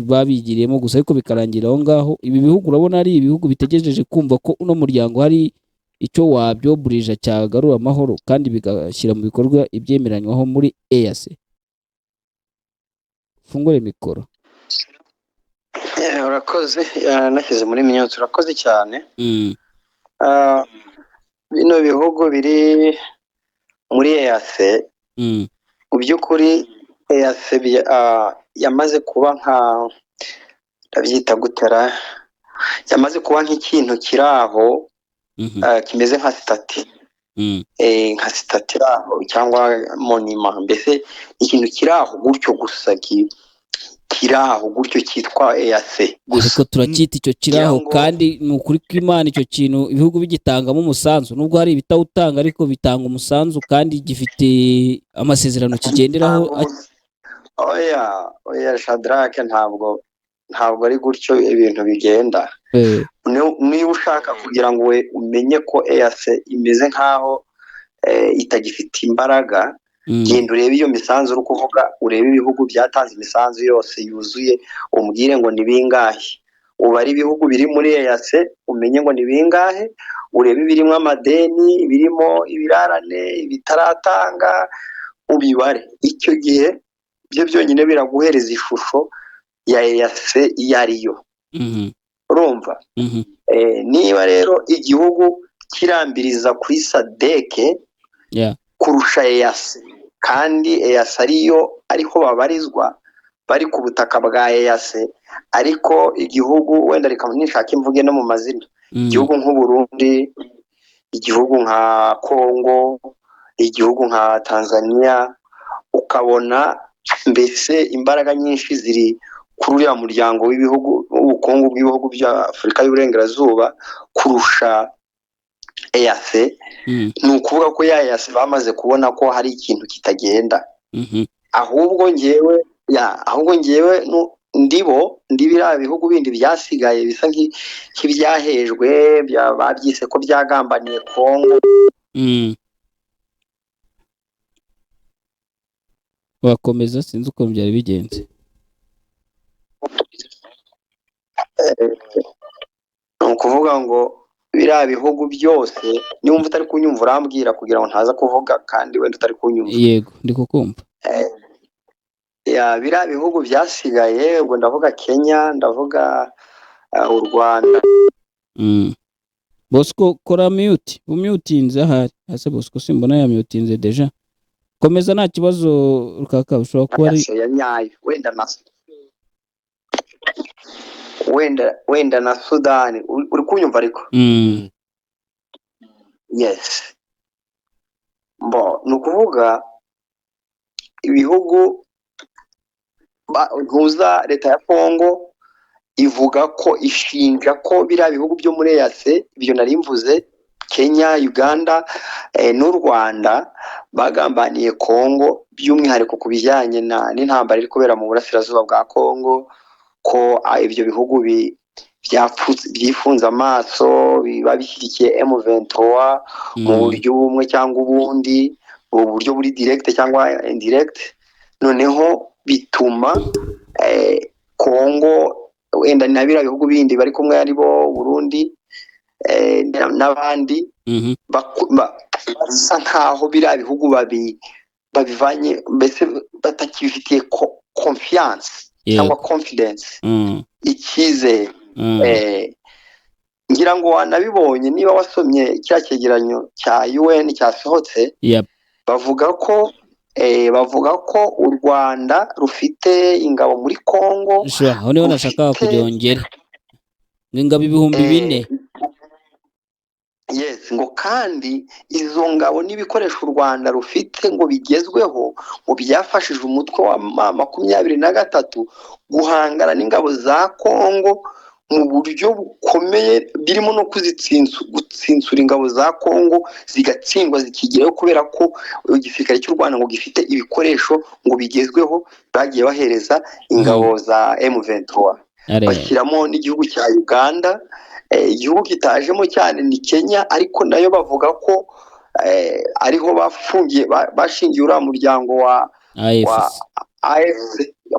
babigiriyemo gusa, ariko bikarangira aho ngaho? Ibi bihugu urabona ari ibihugu bitegereje kumva ko uno muryango hari icyo wabyoburija cyagarura amahoro kandi bigashyira mu bikorwa ibyemeranywaho muri EAC? Fungure mikoro. Urakoze. Nashyize muri mute. Urakoze cyane. Bino bihugu biri muri EAC, mu by'ukuri EAC yamaze kuba nka, ndabyita gutera, yamaze kuba nk'ikintu kiri aho, kimeze nka statue, nka statue iri aho cyangwa monument, mbese ikintu kiri aho gutyo gusa, kiri aho gutyo cyitwa EAC gusa. Ariko turacyita icyo kiri aho, Ngira ngo- kandi ni ukuri kw'Imana icyo kintu ibihugu bigitangamo umusanzu, nubwo hari ibitawutanga, ariko bitanga umusanzu kandi gifite amasezerano kigenderaho. Oya, oya, Shadrake, ntabwo ari gutyo ibintu bigenda. Niba ushaka kugira ngo we umenye ko EAC imeze nk'aho itagifite imbaraga, genda urebe iyo misanzu uri kuvuga, urebe ibihugu byatanze imisanzu yose yuzuye, umbwire ngo ni bingahe. Ubare ibihugu biri muri EAC, umenye ngo ni bingahe, urebe ibirimo amadeni, ibirimo ibirarane, ibitaratanga, ubibare. Icyo gihe byo byonyine biraguhereza ishusho ya EAC iyo ariyo. Urumva? Mhm. Niba rero igihugu kirambiriza kuri SADC kurusha EAC, kandi EAC ariyo ariho babarizwa, bari ku butaka bwa EAC, ariko igihugu wenda, reka nishaka imvuge no mu mazina, igihugu nk'u Burundi, igihugu nka Congo, igihugu nka Tanzania, ukabona mbese imbaraga nyinshi ziri kuri uriya muryango w'ibihugu w'ubukungu bw'ibihugu bya Afurika y'Uburengerazuba kurusha EAC, ni ukuvuga ko ya EAC bamaze kubona ko hari ikintu kitagenda. Ahubwo ngewe ndibo ndi biriya bihugu bindi byasigaye bisa nk'ibyahejwe, babyise ko byagambaniye Kongo. Wakomeza, sinzi ukuntu byari bigenze. Ni ukuvuga ngo biriya bihugu byose, niba utari kunyumva urambwira kugira ngo ntaza kuvuga kandi wenda utari kunyumva. Yego, ndi kukumva. Ya, biriya bihugu byasigaye, ubwo ndavuga Kenya, ndavuga u Rwanda. Bosco, kora mute, umyutinze ahari ese. Bosco simbona yamyutinze déjà. Komeza, nta kibazo rukaka, ushobora kuba ari Ya nyayo, wenda na Sudani. Uri kunyumva ariko? Mm. Yes. Bo ni ukuvuga ibihugu ntuza leta ya Kongo ivuga ko, ishinja ko biriya bihugu byo muri EAC, ibyo nari mvuze, Kenya, Uganda n'u Rwanda, bagambaniye Kongo, by'umwihariko ku bijyanye n'intambara iri kubera mu burasirazuba bwa Kongo, ko ibyo bihugu byifunze amaso, biba bishyigikiye M23 mu buryo bumwe cyangwa ubundi, mu buryo buri direct cyangwa indirect. Noneho bituma Kongo wenda na biriya bihugu bindi bari kumwe, ari bo Burundi n'abandi, basa nkaho biriya bihugu babivanye, mbese batakibifitiye confiance cyangwa confidence, icyizere. Ngira ngo wanabibonye niba wasomye kiriya cyegeranyo cya UN cyasohotse. Bavuga ko u Rwanda rufite ingabo muri Congo. Sure, aho niho nashakaga rufite kubyongera, ngo ingabo ibihumbi bine. Yes, ngo kandi izo ngabo n'ibikoresho u Rwanda rufite ngo bigezweho, ngo byafashije umutwe wa M23 guhangana n'ingabo za Congo. mu buryo bukomeye, birimo no gutsinsura ingabo za Kongo zigatsindwa zikigerayo, kubera ko igisirikare cy'u Rwanda ngo gifite ibikoresho ngo bigezweho bagiye bahereza ingabo za M23. Bashyiramo n'igihugu cya Uganda. Igihugu kitajemo cyane ni Kenya, ariko nayo bavuga ko ariho bafungiye bashingiye uriya muryango wa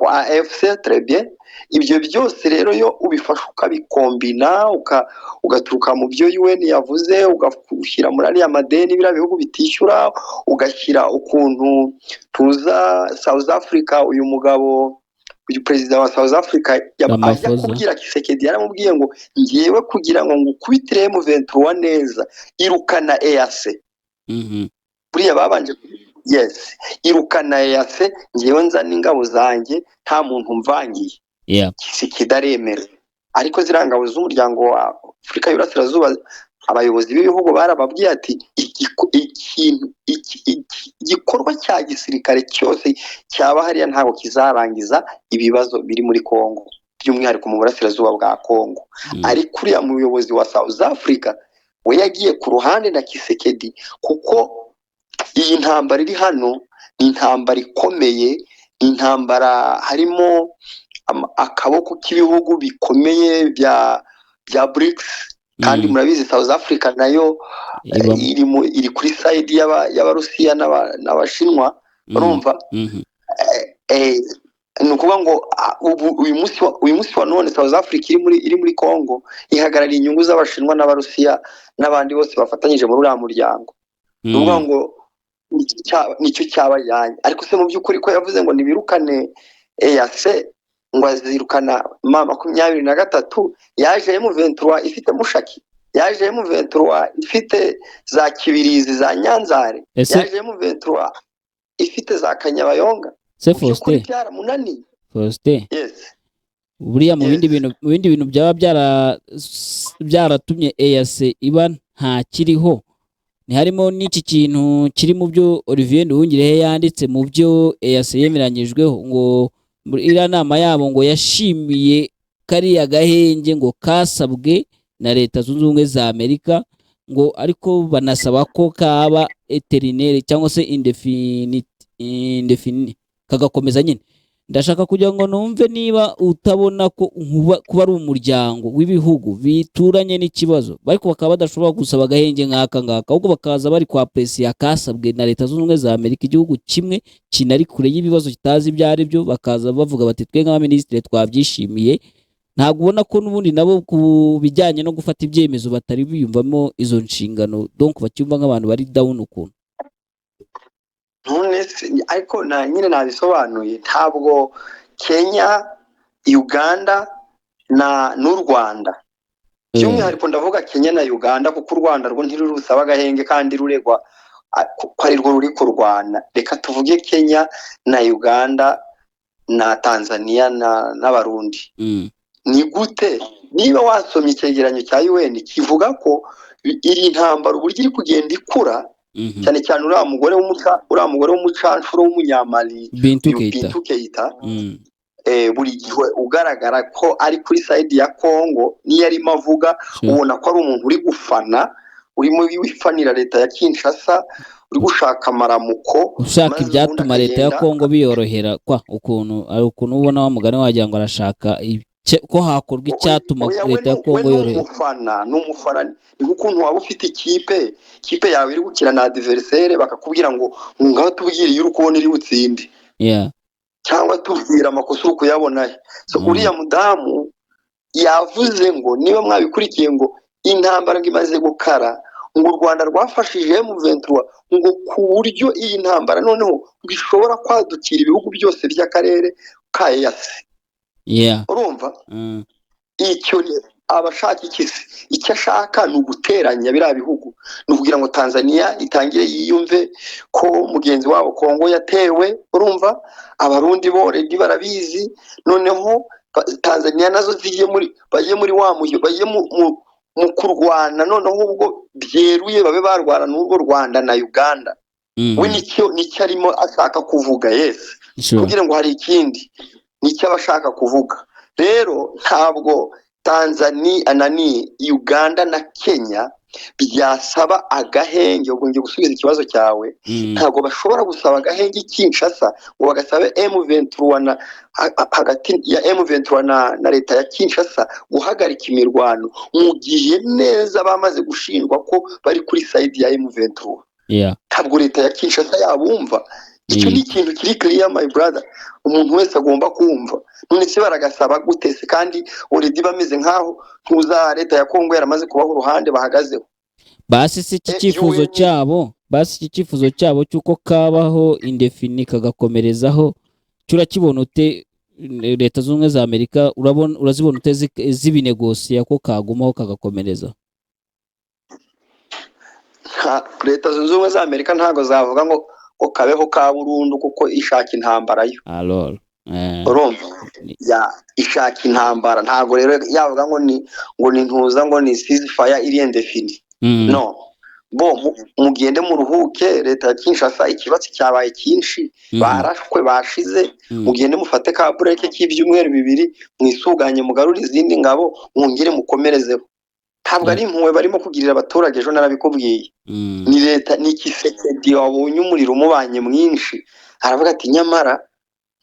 AFC, très bien. Ibyo byose rero yo ubifasha ukabikombina, ugaturuka mu byo UN yavuze, ugashyira muri ariya madeni biriya bihugu bitishyura, ugashyira ukuntu tuza South Africa, uyu mugabo, uyu perezida wa South Africa ajya kubwira Tshisekedi, yaramubwiye ngo ngewe kugira ngo ngukubitire M23 neza, irukana EAC. Buriya babanje, yes, irukana EAC, ngewe nzana ingabo zanjye nta muntu mvangiye. Tshisekedi aremera, ariko ziriya ngabo z'umuryango wa Afurika y'Iburasirazuba, abayobozi b'ibihugu barababwiye ati igikorwa cya gisirikare cyose cyaba hariya ntabwo kizarangiza ibibazo biri muri Kongo, by'umwihariko mu burasirazuba bwa Kongo. Ariko uriya muyobozi wa South Africa we yagiye ku ruhande na Tshisekedi, kuko iyi ntambara iri hano ni intambara ikomeye, ni intambara harimo akaboko k'ibihugu bikomeye bya BRICS, kandi murabizi South Africa nayo iri kuri side y'Abarusiya n'Abashinwa, urumva. Ni ukuvuga ngo ubu uyu munsi wa none South Africa iri muri Congo ihagarariye inyungu z'Abashinwa n'Abarusiya n'abandi bose bafatanyije muri uriya muryango. Ni ukuvuga ngo nicyo cyabajyanye. Ariko se mu by'ukuri ko yavuze ngo nibirukane EAC, ngo azirukana M23, yaje M23 ifite Mushaki, yaje M23 ifite za Kibirizi za Nyanzare, yaje M23 ifite za Kanyabayonga. Se Faustin, byaramunaniye. Faustin, yes. Buriya mu bindi bintu, mu bindi bintu byaba byaratumye EAC iba ntakiriho, ntiharimo n'iki kintu kiri mu byo Olivier Nduhungirehe yanditse mu byo EAC yemeranyijweho, ngo muri iriya nama yabo ngo yashimiye kariya gahenge ngo kasabwe na Leta Zunze Ubumwe za Amerika, ngo ariko banasaba ko kaba éternel cyangwa se indefinite, kagakomeza nyine. Ndashaka kugira ngo numve niba utabona ko kuba ari umuryango w'ibihugu bituranye n'ikibazo, ariko bakaba badashobora gusaba agahenge nk'aka ngaka, ahubwo bakaza bari kwa presiya kasabwe na Leta Zunze Ubumwe za Amerika, igihugu kimwe kinari kure y'ibibazo kitazi ibyo ari byo, bakaza bavuga bati twe nk'abaminisitiri twabyishimiye. Ntabwo ubona ko n'ubundi nabo ku bijyanye no gufata ibyemezo batari biyumvamo izo nshingano, donc bacyumva nk'abantu bari down ukuntu? None se ariko na nyine nabisobanuye, ntabwo Kenya, Uganda na n'u Rwanda, by'umwihariko ndavuga Kenya na Uganda, kuko u Rwanda rwo ntirurusaba agahenge kandi ruregwa ko ari rwo ruri kurwana. Reka tuvuge Kenya na Uganda na Tanzania n'Abarundi. Ni gute, niba wasomye icyegeranyo cya UN kivuga ko iri ntambara uburyo iri kugenda ikura, cyane cyane uriya mugore w'umucanshuro w'umunyamali, Bintu uyu Keita. Bintu Keita, buri gihe ugaragara ko ari kuri side ya Congo, niyo arimo avuga ubona ko ari umuntu uri gufana, urimo wifanira leta ya Kinshasa, uri gushaka amaramuko, ushaka maze ibyatuma ubundi leta ya akagenda. Kongo biyorohera kwa ukuntu ari ukuntu ubona wa mugani wagira ngo arashaka ko hakorwa icyatuma Oya, we leta ya we Kongo ni yoroherwa. umufana, ni umufana. Ni nk'ukuntu waba ufite ikipe yawe iri gukina na adversaire, bakakubwira ngo ngaho tubwire iyo uri kubona iri butsinde, cyangwa tubwira amakosa uri kuyabona he. So uriya mudamu yavuze ngo, niba mwabikurikiye, ngo intambara ngo imaze gukara, ngo u Rwanda rwafashije M23, ngo ku buryo iyi ntambara noneho ngo ishobora kwadukira ibihugu byose by'akarere ka EAC. Urumva, icyo ni aba ashaka iki se? Icyo ashaka ni uguteranya biriya bihugu, ni ukugira ngo Tanzania itangire yiyumve ko mugenzi wabo Kongo yatewe. Urumva, Abarundi bo already barabizi. Noneho Tanzania nazo zigiye muri, bagiye muri wa mujyo, bagiye mu kurwana noneho ubwo byeruye, babe barwana n'urwo Rwanda na Uganda. We nicyo arimo ashaka kuvuga, yes. Kugira ngo hari ikindi nicyo aba ashaka kuvuga. Rero ntabwo Tanzania nani Uganda na Kenya byasaba agahenge. Ubwo ngiye gusubiza ikibazo cyawe. Ntabwo bashobora gusaba agahenge Kinshasa ngo bagasabe M23 na hagati ya M23 na leta ya Kinshasa guhagarika imirwano, mu gihe neza bamaze gushinjwa ko bari kuri side ya M23. Ntabwo leta ya Kinshasa yabumva. Icyo ni ikintu kiri clear, my brother, umuntu wese agomba kumva. None se baragasaba gute se kandi already bameze nkaho ntuza leta ya Kongo yaramaze kubaho uruhande bahagazeho? Basi si iki cyifuzo cyabo, basi iki cyifuzo cyabo cy'uko kabaho indéfini kagakomerezaho, cyo urakibona ute? Leta Zunze Ubumwe za Amerika urabona, urazibona ute zibinegosiya ko kagumaho kagakomereza? Leta Zunze Ubumwe za Amerika ntabwo zavuga ngo kabeho ka burundu, kuko ishaka intambara yo. Alors Urumva, ya ishaka intambara. Ntabwo rero yavuga ngo ni ntuza, ngo ni ceasefire iri indéfini. No bo mugende muruhuke. Leta ya Kinshasa, ikibatsi cyabaye cyinshi, barashwe bashize. Mugende mufate ka break k'ibyumweru 2, mwisuganye, mugarure izindi ngabo, mwongere mukomerezeho. Ntabwo ari impuhwe barimo kugirira abaturage, ejo narabikubwiye. Ni leta, ni Tshisekedi wabonye umuriro umubanye mwinshi, aravuga ati: "Nyamara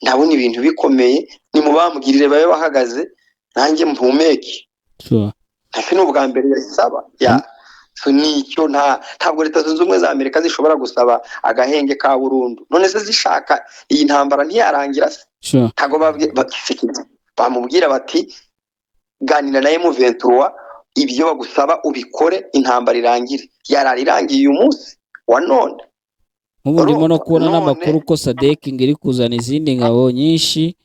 ndabona ibintu bikomeye, nimubambwirire babe bahagaze nanjye mpumeke." Ese ni ubwa mbere yasaba ya so nicyo ntabwo Leta Zunze Ubumwe za Amerika zishobora gusaba agahenge ka burundu. None se zishaka iyi ntambara ntiyarangira se? Ntabwo Tshisekedi bamubwira bati: "Ganira na M23, ibyo bagusaba ubikore, intambara irangire." Yarara irangiye uyu munsi wa none. Nk'ubu ndimo no kubona n'amakuru ko SADC ngo iri kuzana izindi ngabo nyinshi.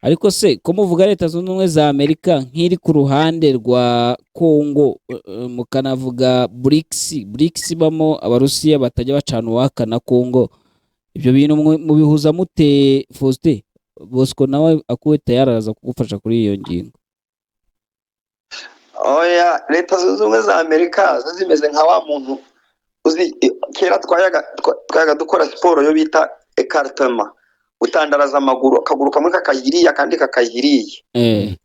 Ariko se ko muvuga Leta Zunze Ubumwe za Amerika nk'iri ku ruhande rwa Congo, mukanavuga BRICS, BRICS ibamo Abarusiya batajya bacana uwaka na Congo, ibyo bintu mubihuza mute? Faustin Bosco nawe akuwe tayari araza kugufasha kuri iyo ngingo. Oya, Leta Zunze Ubumwe za Amerika zo zimeze nka wa muntu uzi kera twayaga dukora siporo yo bita écartement, gutandaraza amaguru, akaguru kamwe kakajya akandi kakajya. Ni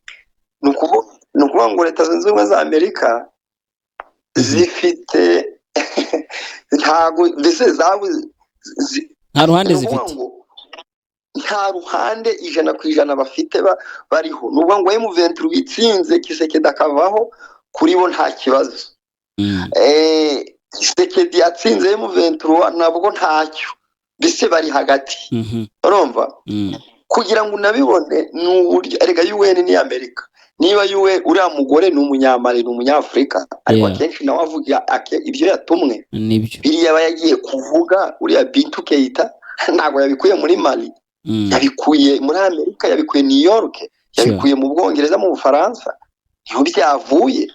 ukuvuga ngo Leta Zunze Ubumwe za Amerika zifite, ntabwo mbese zabuze Nta ruhande ni ukuvuga zifite. ngo nta ruhande 100% bafite bariho. Ni ukuvuga ngo M23 itsinze, Tshisekedi akavaho, kuri bo nta kibazo. Tshisekedi yatsinze M23, nabwo ntacyo, mbese bari hagati. Urumva, kugira ngo unabibone ni uburyo erega UN ni Amerika. Niba UN, uriya mugore ni Umunyamali, ni Umunyafurika, ariko akenshi nawe avuga ibyo yatumwe. Nibyo. Biriya aba yagiye kuvuga, uriya Bintu Keita, ntabwo yabikuye muri Mali, yabikuye muri Amerika, yabikuye New York, yabikuye mu Bwongereza, mu Bufaransa, niho byavuye.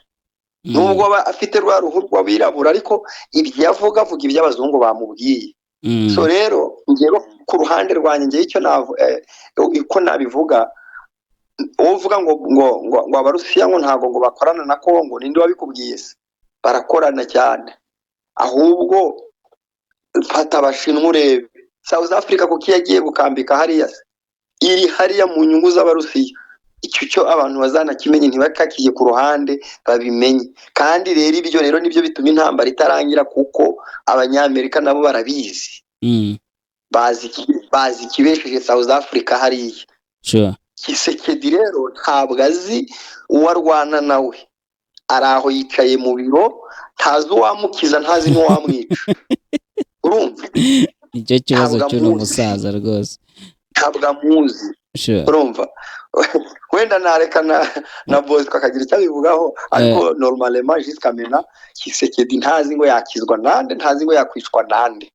Nubwo aba afite rwa ruhu rw'abirabura, ariko ibyo avuga, avuga ibyo abazungu bamubwiye. So rero njyewe ku ruhande rwanjye, njyewe icyo uko nabivuga, uwo uvuga ngo Abarusiya ngo ntabwo ngo bakorana na Kongo, ninde wabikubwiye se? Barakorana cyane. Ahubwo fata Abashinwa urebe South Africa, kuko iyo yagiye gukambika hariya se, iri hariya mu nyungu z'Abarusiya. Icyo cyo abantu bazanakimenye, ntibakakiye ku ruhande, babimenye. Kandi rero ibyo rero nibyo bituma intambara itarangira, kuko Abanyamerika nabo barabizi. Bazi ikibesheje South Africa hariya. Tshisekedi rero ntabwo azi uwo arwana nawe, ari aho yicaye mu biro, ntazi uwamukiza, ntazi n'uwamwica, urumva? Nicyo kibazo Ntabwo cy'uno amuzi. musaza rwose. Ntabwo amuzi. Urumva, wenda nareka na Bosco akagira icyo abivugaho, ariko normalement jusqu'à maintenant Tshisekedi ntazi ngo yakizwa nande, ntazi ngo yakwicwa nande.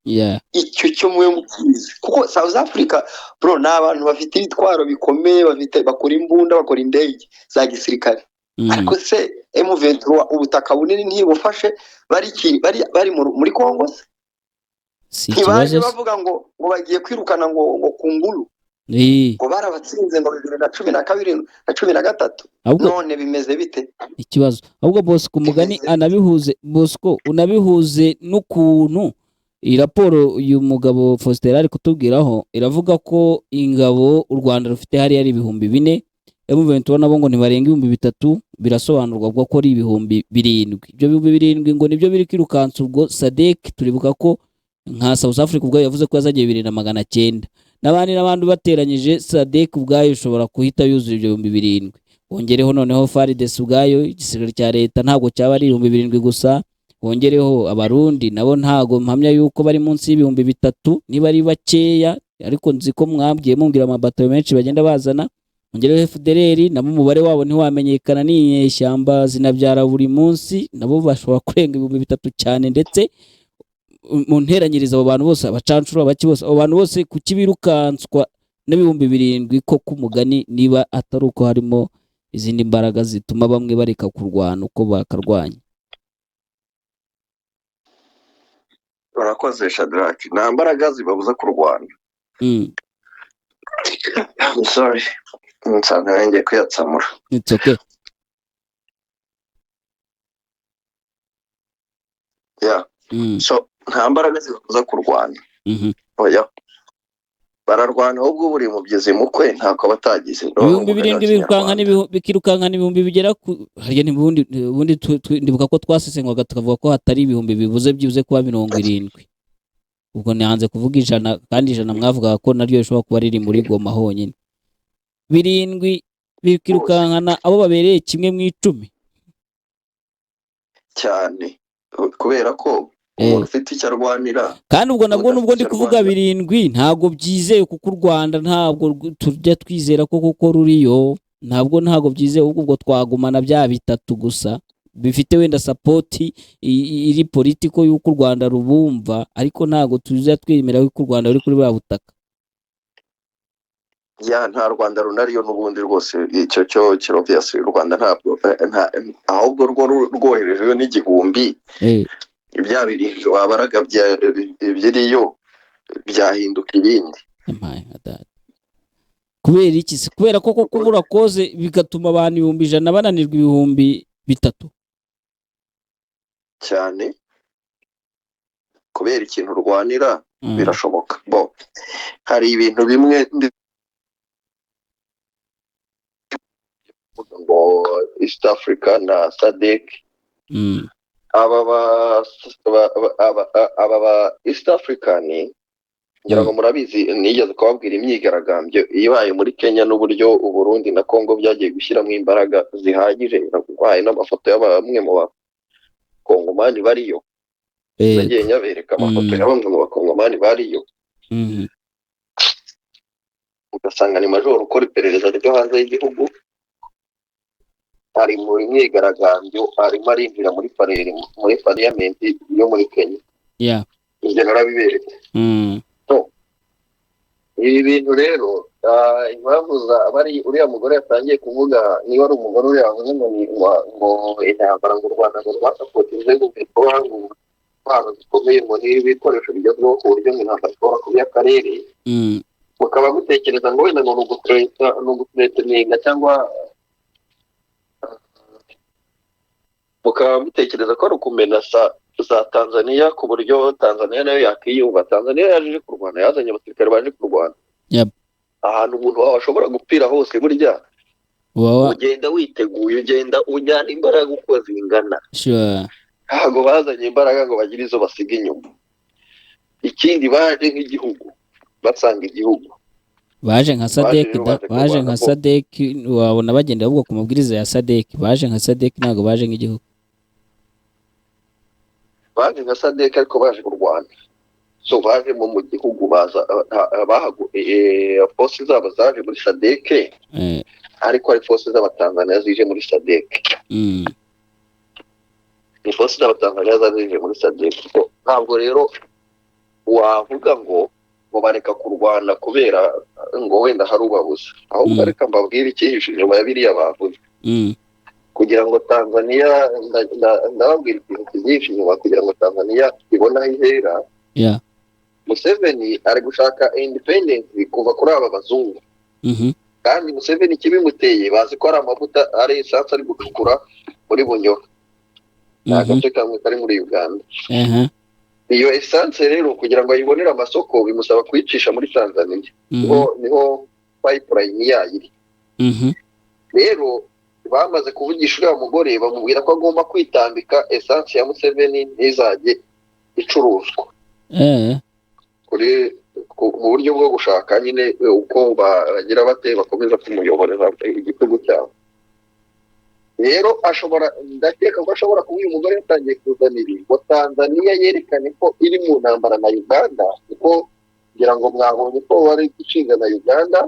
Icyo cyo mube mukizi, kuko South Africa, bro, ni abantu bafite ibitwaro bikomeye, bafite, bakora imbunda, bakora indege za gisirikare. Ariko se M23 ubutaka bunini ntibufashe, bari muri Congo se? Si Ntibaje ikibazo se. bavuga ngo bagiye kwirukana ngo ku nguru, ngo barabatsinze ngo 2012 na 13. Ahubwo None bimeze bite? Ikibazo ahubwo, Bosco, umugani Bimeze anabihuze, Bosco, unabihuze n'ukuntu iyi raporo uyu mugabo Faustin ari kutubwiraho iravuga ko ingabo u Rwanda rufite hariya ari 4000. M23 nabo ngo ntibarenga 3000, birasobanurwa ubwo ko ari 7000. Ibyo 7000 ngo nibyo biri kwirukansa ubwo SADC. Turibuka ko nka South Africa ubwayo yavuze ko yazagiye 2900 n'abandi bateranyije, SADC ubwayo ishobora guhita yuzura ibyo 7000. Wongereho noneho FARDC ubwayo, igisirikare cya leta, ntabwo cyaba ari 7000 gusa. Wongereho Abarundi, nabo ntago mpamya yuko bari munsi y'3000, niba ari bakeya, ariko nzi ko mwabwiye mumbwira amabatayo menshi bagenda bazana. Wongereho FDLR, nabo umubare wabo ntiwamenyekana, ni inyeshyamba zinabyara buri munsi, nabo bashobora kurenga 3000 cyane. Ndetse mu nteranyiriza abo bantu bose, abacancuro, abaki bose, abo bantu bose kuki birukanswa n'7000 ko k'umugani, niba atari uko harimo izindi mbaraga zituma bamwe bareka kurwana uko bakarwanya? Urakoze Shadrack, nta mbaraga zibabuza kurwana. I'm sorry, nsanga ngiye kuyatsamura. It's okay. Yeah. So nta mbaraga zibabuza kurwana. Oya, bararwana, ahubwo buri mubyizi mukwe ntako batagize. 7000 bikirukankana ibihumbi bigera ku harya ntibundi ubundi ndibuka ko twasesengwaga tukavuga ko hatari ibihumbi bibuze byibuze kuba 70, ubwo nanze kuvuga 100, kandi 100 mwavugaga ko naryo rishobora kuba riri muri Goma honyine. 7 bikirukankana abo babereye kimwe mu 10 cyane, kubera ko umuntu ufite icyo arwanira. Kandi ubwo nabwo nubwo ndi kuvuga 7 ntabwo byizeye, kuko u Rwanda ntabwo tujya twizera ko kuko ruriyo, ntabwo byizeye, ahubwo ubwo twagumana bya 3 gusa bifite wenda sapoti iri politiko y'uko u Rwanda rubumva, ariko ntabwo tujya twemera ko u Rwanda ruri kuri buriya butaka. Ya, nta Rwanda runariyo n'ubundi rwose, icyo cyo kiroviyasi, u Rwanda ntabwo ahubwo rwo rwoherejeyo n'igihumbi, ibya 7 wabaraga biriyo byahinduka ibindi. Kubera iki se? Kubera ko koko kubura koze bigatuma abantu 100,000 bananirwa 3000 cyane, kubera ikintu urwanira. Birashoboka. Bo hari ibintu bimwe ngo East Africa na SADC, aba ba East African ngira ngo murabizi, nigeze kubabwira imyigaragambyo ibaye muri Kenya n'uburyo u Burundi na Congo byagiye gushyiramo imbaraga zihagije, naguhaye n'amafoto ya bamwe mu bakongomani bariyo, nagiye nyabereka amafoto ya bamwe mu bakongomani bariyo. Ugasanga ni majoro ukora iperereza ryo hanze y'igihugu, ari mu myigaragambyo, arimo arinjira muri muri parliament yo muri Kenya. Ibyo narabiberetse. Ibi bintu rero, impamvu bari uriya mugore yatangiye kuvuga, niba ari umugore uriya wavuze ngo ngo intambara ngo u Rwanda ngo rwasapotinze ngo intwaro zikomeye ngo n'ibikoresho bigezweho ku buryo intambara ishobora kuba iy'akarere, mukaba mutekereza ngo wenda ngo ni uguthreateninga, cyangwa mukaba mutekereza ko ari ukumenasa za Tanzania ku buryo Tanzania nayo yakiyumva. Tanzania yaje kurwana, yazanye abasirikare baje kurwana. Ahantu umuntu wawe ashobora gupfira hose, burya ugenda witeguye, ugenda ujyana imbaraga uko zingana. Ntabwo bazanye imbaraga ngo bagire izo basiga inyuma. Ikindi baje nk'igihugu, basanga igihugu. Baje nka SADC, baje nka SADC, wabona bagenda ahubwo ku mabwiriza ya SADC. Baje nka SADC, ntabwo baje nk'igihugu. Baje nka SADC ariko baje kurwana. So baje mu gihugu, baza force zabo zaje muri SADC, ariko ari force z'Abatanzania zije muri SADC. Ni force z'Abatanzania zije muri SADC. Ntabwo rero wavuga ngo bareka kurwana kubera ngo wenda hari ubabuza, ahubwo reka mbabwire icyihishe inyuma ya biriya bavuze. Kugira ngo Tanzania, ndababwira ikintu kibyinshi inyuma kugira ngo Tanzania ibone aho ihera. Museveni ari gushaka independence kuva kuri aba bazungu. Kandi Museveni ikibimuteye, bazi ko ari amavuta, ari esanse ari gucukura muri Bunyoro, agace kamwe kari muri Uganda. Iyo esanse rero kugira ngo ayibonere amasoko bimusaba kuyicisha muri Tanzania. Niho pipeline yayo iri. Rero bamaze kuvugisha uriya mugore, bamubwira ko agomba kwitambika essence ya Museveni ntizajye icuruzwa mu buryo bwo gushaka nyine uko bagira bate bakomeza kumuyoboreza igitugu cyabo. Rero ashobora, ndakeka ko ashobora kuba uyu mugore yatangiye kuzana ibi ngo Tanzania yerekane ko iri mu ntambara na Uganda, kuko ngira ngo mwabonye ko bari gushinga na Uganda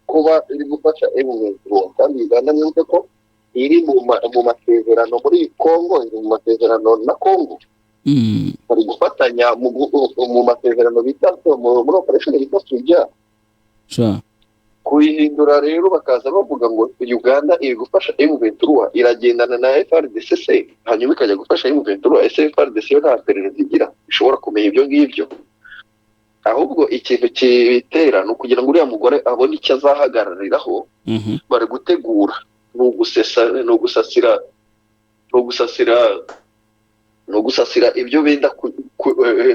kuba iri gufasha M23, kandi Uganda mwibuke ko iri mu masezerano muri Congo, iri mu masezerano na Congo. Bari gufatanya mu masezerano bita muri operation bita Suja. Kuyihindura rero bakaza bavuga ngo Uganda iri gufasha M23, iragendana na FARDC se, hanyuma ikajya gufasha M23. Ese FARDC yo nta perereza igira ishobora kumenya ibyo ngibyo? Ahubwo ikintu kibitera ni ukugira ngo uriya mugore abone icyo azahagarariraho. Bari gutegura ni ugusesa, ni ugusasira, ni ugusasira, ni ugusasira ibyo benda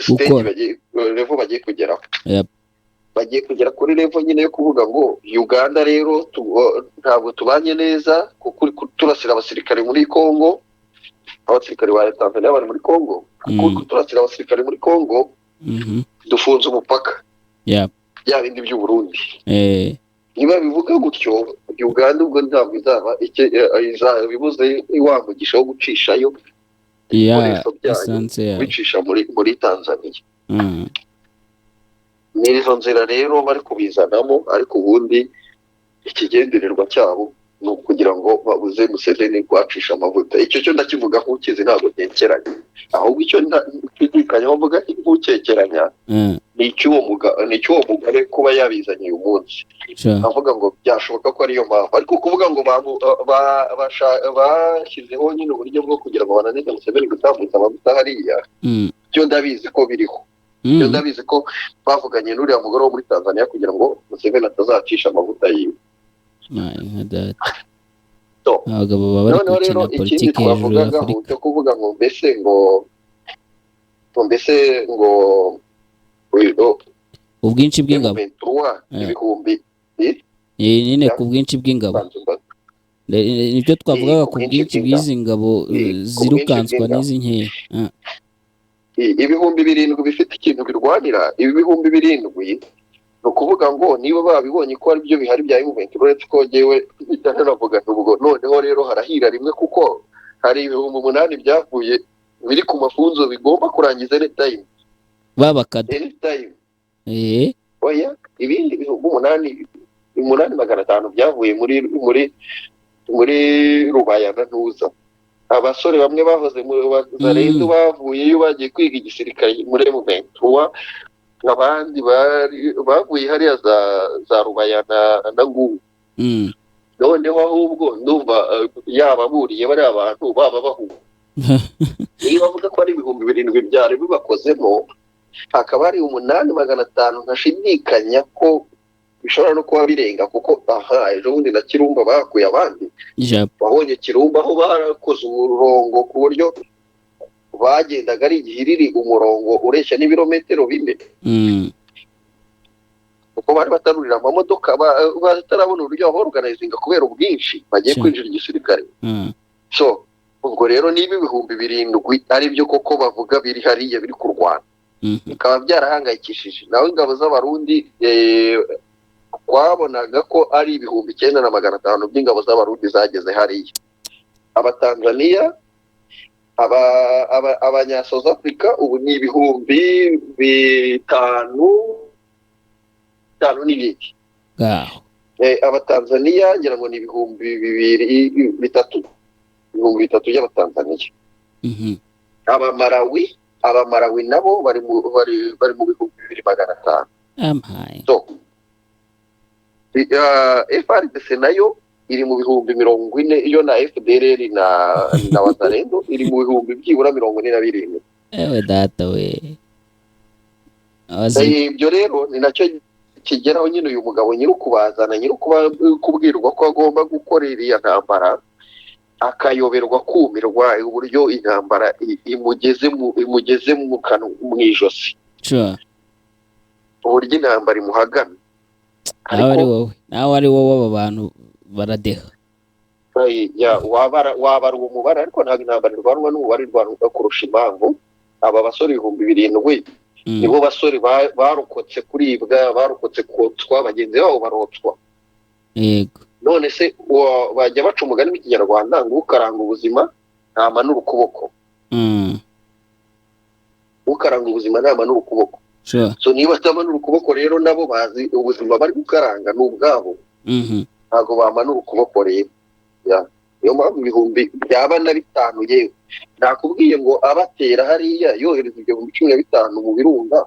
stage Gukora. bagiye, level bagiye kugeraho. Bagiye kugera kuri level nyine yo kuvuga ngo Uganda rero ntabwo tubanye neza, kuko uri kuturasira abasirikare muri Congo, abasirikare ba Tanzania bari muri Congo, kuko uri kuturasira abasirikare muri Congo, dufunze umupaka, bya bindi by'u Burundi. Niba bivuga gutyo, Uganda ubwo ntabwo izaba izaba ibuze wa mugisha wo gucishayo ibikoresho byayo, essence yayo. kubicisha muri Tanzania. Ni izo nzira rero bari kubizanamo, ariko ubundi ikigendererwa cyabo ni ukugira ngo babuze Museveni kuhacisha amavuta. Icyo cyo ndakivuga nk'ukizi, ntabwo nkekeranya. Ahubwo icyo nshidikanya mvuga nk'ukekeranya ni icy'uwo mugore kuba yabizanye uyu munsi. Avuga ngo byashoboka ko ariyo mpamvu, ariko kuvuga ngo bashyizeho nyine uburyo bwo kugira ngo bananize Museveni gutambutsa amavuta hariya, byo ndabizi ko biriho. Byo ndabizi ko bavuganye n'uriya mugore wo muri Tanzania kugira ngo Museveni atazacisha amavuta yiwe. My nka data. So, Abagabo baba bari noneho rero gukina ikindi politiki hejuru twavugagaho y'Afurika. cyo kuvuga ngo mbese ngo uyu Ubwinshi bw'ingabo. M23 ibihumbi Nyine ku bwinshi bw'ingabo. Nibyo twavugaga Ku ku bwinshi bwinshi bw'ingabo. bw'izi ngabo Ku bwinshi zirukanswa bw'ingabo. n'izi nkeya. 7000 bifite ikintu birwanira. Ibi 7000 ni ukuvuga ngo niba babibonye ko ari byo bihari bya M23, uretse ko jyewe mpita nanavuga nti ubwo noneho rero harahira rimwe, kuko hari 8000 byavuye biri ku mafunzo bigomba kurangiza anytime. Babakada. Anytime. Oya, ibindi 8000, 8500 byavuye muri Rubaya na Ntuza. Abasore bamwe bahoze mu Zarendu bavuyeyo bagiye kwiga igisirikare muri M23, abandi bari bavuye hariya za Rubaya na Ngungu. Noneho ahubwo ndumva yaba buriye bariya abantu baba bahuye, niba bavuga ko ari 7000 byari bibakozemo, hakaba hari 8500, ntashidikanya ko bishobora no kuba birenga, kuko aha ejo bundi na Kirumba bahakuye abandi. Wabonye Kirumba aho barakoze umurongo ku buryo bagendaga ari igihiriri, umurongo ureshya n'ibirometero 4, kuko bari batarurira amamodoka, batarabona uburyo baorganizinga kubera ubwinshi bagiye kwinjira igisirikare. So ubwo rero niba 7000 ari byo koko bavuga biri hariya biri kurwana, bikaba byarahangayikishije nawe ingabo z'Abarundi, twabonaga ko ari 9500 by'ingabo z'Abarundi zageze hariya. Abatanzaniya, abanya South Africa ubu ni 5000 bitanu n'ibindi. Ngaho. Abatanzaniya ngira ngo ni 2000, 3000, 3000 by'Abatanzaniya. Abamarawi nabo bari mu 2500. Ampaye. So FARDC nayo iri mu 40,000, iyo na FDLR na Wazalendo iri mu bihumbi byibura 47. Ewe data we. Ibyo rero ni nacyo kigeraho nyine uyu mugabo nyiri ukubazana, nyiri kubwirwa ko agomba gukora iriya ntambara, akayoberwa, kumirwa uburyo intambara imugeze mu kanwa, mu ijosi, uburyo intambara imuhagana. Nawe ari wowe, nawe ari wowe, aba bantu baradeha. Wabara uwo mubare, ariko ntabwo intambara irwanwa n'umubare, irwanwa kurusha impamvu. Aba basore 7000 nibo basore barokotse kuribwa, barokotse kotswa, bagenzi babo barotswa. Yego. None se bajya baca umugani w'ikinyarwanda ngo ukaranga ubuzima ntamanura ukuboko. Ukaranga ubuzima ntamanura ukuboko. So niba atamanura ukuboko rero, nabo bazi ubuzima bari gukaranga ni ubwabo, ntabwo bamanura ukuboko rero. Niyo mpamvu 75,000, yewe nakubwiye ngo abatera hariya yohereza 15,000 mu birunga,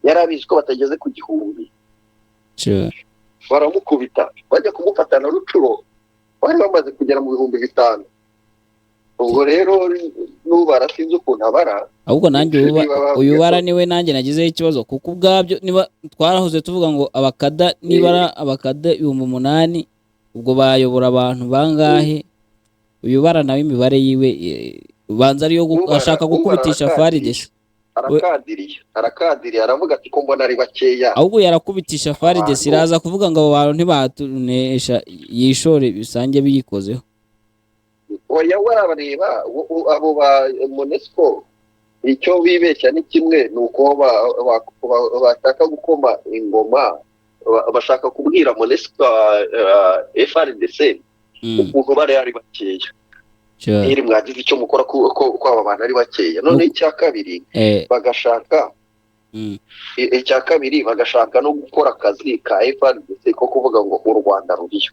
yari abizi ko batageze ku 1000. Baramukubita, bajya kumufata na Rucuro bari bamaze kugera mu 5000. Ubwo rero nubara sinzi ukuntu abara. Ahubwo nanjye uyu bara niwe nanjye nagizeho ikibazo, kuko ubwabyo niba twarahoze tuvuga ngo abakada nibara abakada 8000, ubwo bayobora abantu bangahe? Uyu bara nawe imibare yiwe banza ariyo ashaka gukubitisha FARDC. Arakadiriye aravuga ati ko mbona ari bakeya. Ahubwo yarakubitisha FARDC, iraza kuvuga ngo abo bantu ntibatunesha, yishore bisange biyikozeho. Oya, warabareba abo ba MONUSCO icyo bibeshya ni kimwe, ni uko bashaka gukoma ingoma, bashaka kubwira MONUSCO FARDC ukuntu bari ari bakeya. Iri mwagize icyo mukora ko aba bantu ari bakeya. None icya kabiri bagashaka icya kabiri bagashaka no gukora akazi ka FARDC ko kuvuga ngo u Rwanda ruriyo.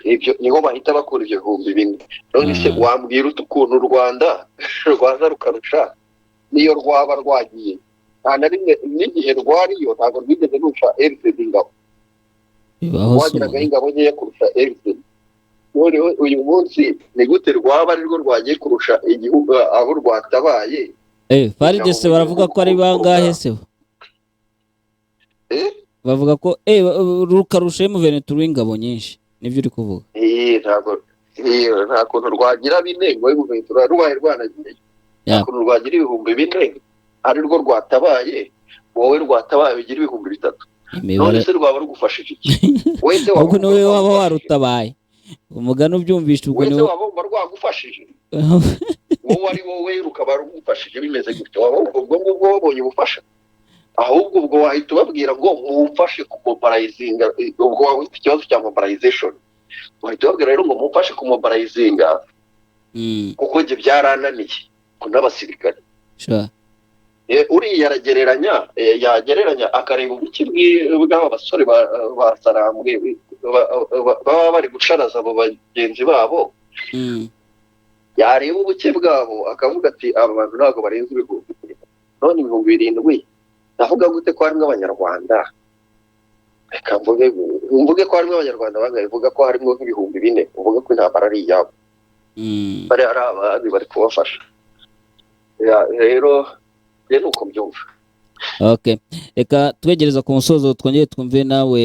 Ibyo niho bahita bakura ibyo 4000. None se wambwira ukuntu u Rwanda rwaza rukarusha niyo rwaba rwagiye? Nta na rimwe n'igihe rwariyo ntabwo rwigeze rusha RCD ingabo. Wagiraga ingabo nkeya kurusha RCD. Noneho uyu munsi ni gute rwaba ari rwo rwagiye kurusha igihugu aho rwatabaye? FARDC baravuga ko ari bangahe se? Bavuga ko rukarusha M23 ingabo nyinshi, nivyo uri kuvuga? Ntabwo nta kuntu rwagira bine ngo M23 rubaye rwanagiye. Nta kuntu rwagira 4000 ari rwo rwatabaye, wowe rwatabaye ugira 3000. None se rwaba rugufashije iki? Wese waba warutabaye umugani ubyumvisha, ubwo niwe waba rwagufashije. Wowe ari wowe rukaba rugufashije bimeze gutyo, waba ubwo ngubwo wabonye ubufasha. Ahubwo ubwo wahita ubabwira ngo mumfashe kumobilizinga, ubwo waba ufite ikibazo cya mobilization, wahita ubabwira rero ngo mumfashe kumobilizinga kuko njye byarananiye ko n'abasirikare. Uriya aragereranya, yagereranya akareba ubuki bw'aba basore ba Sarambwe baba bari gucaraza abo bagenzi babo, yareba ubuke bwabo akavuga ati aba bantu ntabwo barenze 7000. None 7000 ndavuga gute ko harimo abanyarwanda? Reka mvuge ko harimo abanyarwanda bangahe, vuga ko harimo nk'ibihumbi 4, uvuga ko intambara ari iyabo, bari ari abandi bari kubafasha. Rero nuko mbyumva. Okay, reka twegereza ku musozo twongere twumve nawe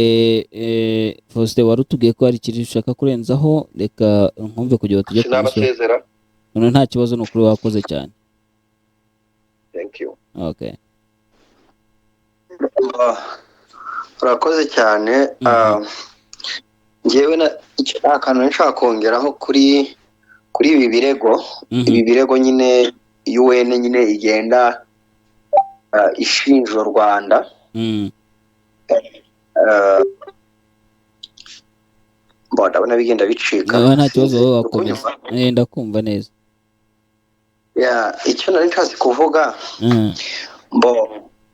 Faustin wari utubwiye ko hari ikintu ushaka kurenzaho, reka nkumve kugira tujye ku musozo. None nta kibazo, ni ukuri wakoze cyane. Thank you. Okay. Urakoze cyane. Njyewe akantu nshaka kongeraho kuri ibi birego, ibi birego nyine UN nyine igenda ishinja u Rwanda. Ndabona bigenda bicika. Nta kibazo, wowe wakomeza. Ndakumva neza. Icyo nari nshatse kuvuga,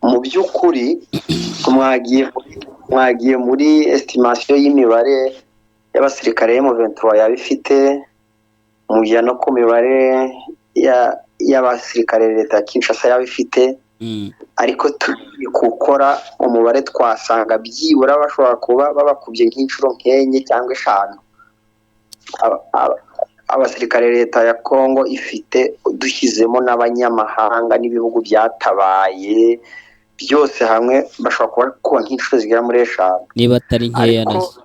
mu by'ukuri mwagiye muri estimation y'imibare y'abasirikare M23 yabifite, mujya no ku mibare y'abasirikare leta ya Kinshasa yabifite, ariko tugiye gukora umubare twasanga byibura bashobora kuba babakubye nk'inshuro nk'enye cyangwa 5 abasirikare leta ya Kongo ifite, dushyizemo n'abanyamahanga n'ibihugu byatabaye byose hamwe bashobora kuba nk'inshuro zigera muri 5, niba atari nkeya nazo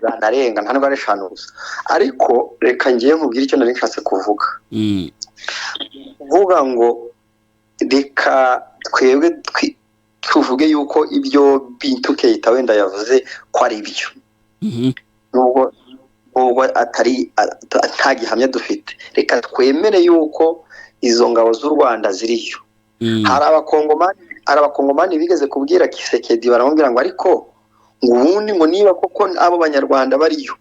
zanarenga, nta nubwo ari 5 gusa. Ariko reka ngiye nkubwire icyo nari nshatse kuvuga. Kuvuga ngo reka twebwe tuvuge yuko ibyo Bintu Keita wenda yavuze ko ari byo, nubwo Ubwo atari nta gihamya dufite, reka twemere yuko izo ngabo z'u Rwanda ziriyo. Hari abakongomani bigeze kubwira Kisekedi, baramubwira ngo ariko ngo ubundi ngo niba koko abo banyarwanda bariyo,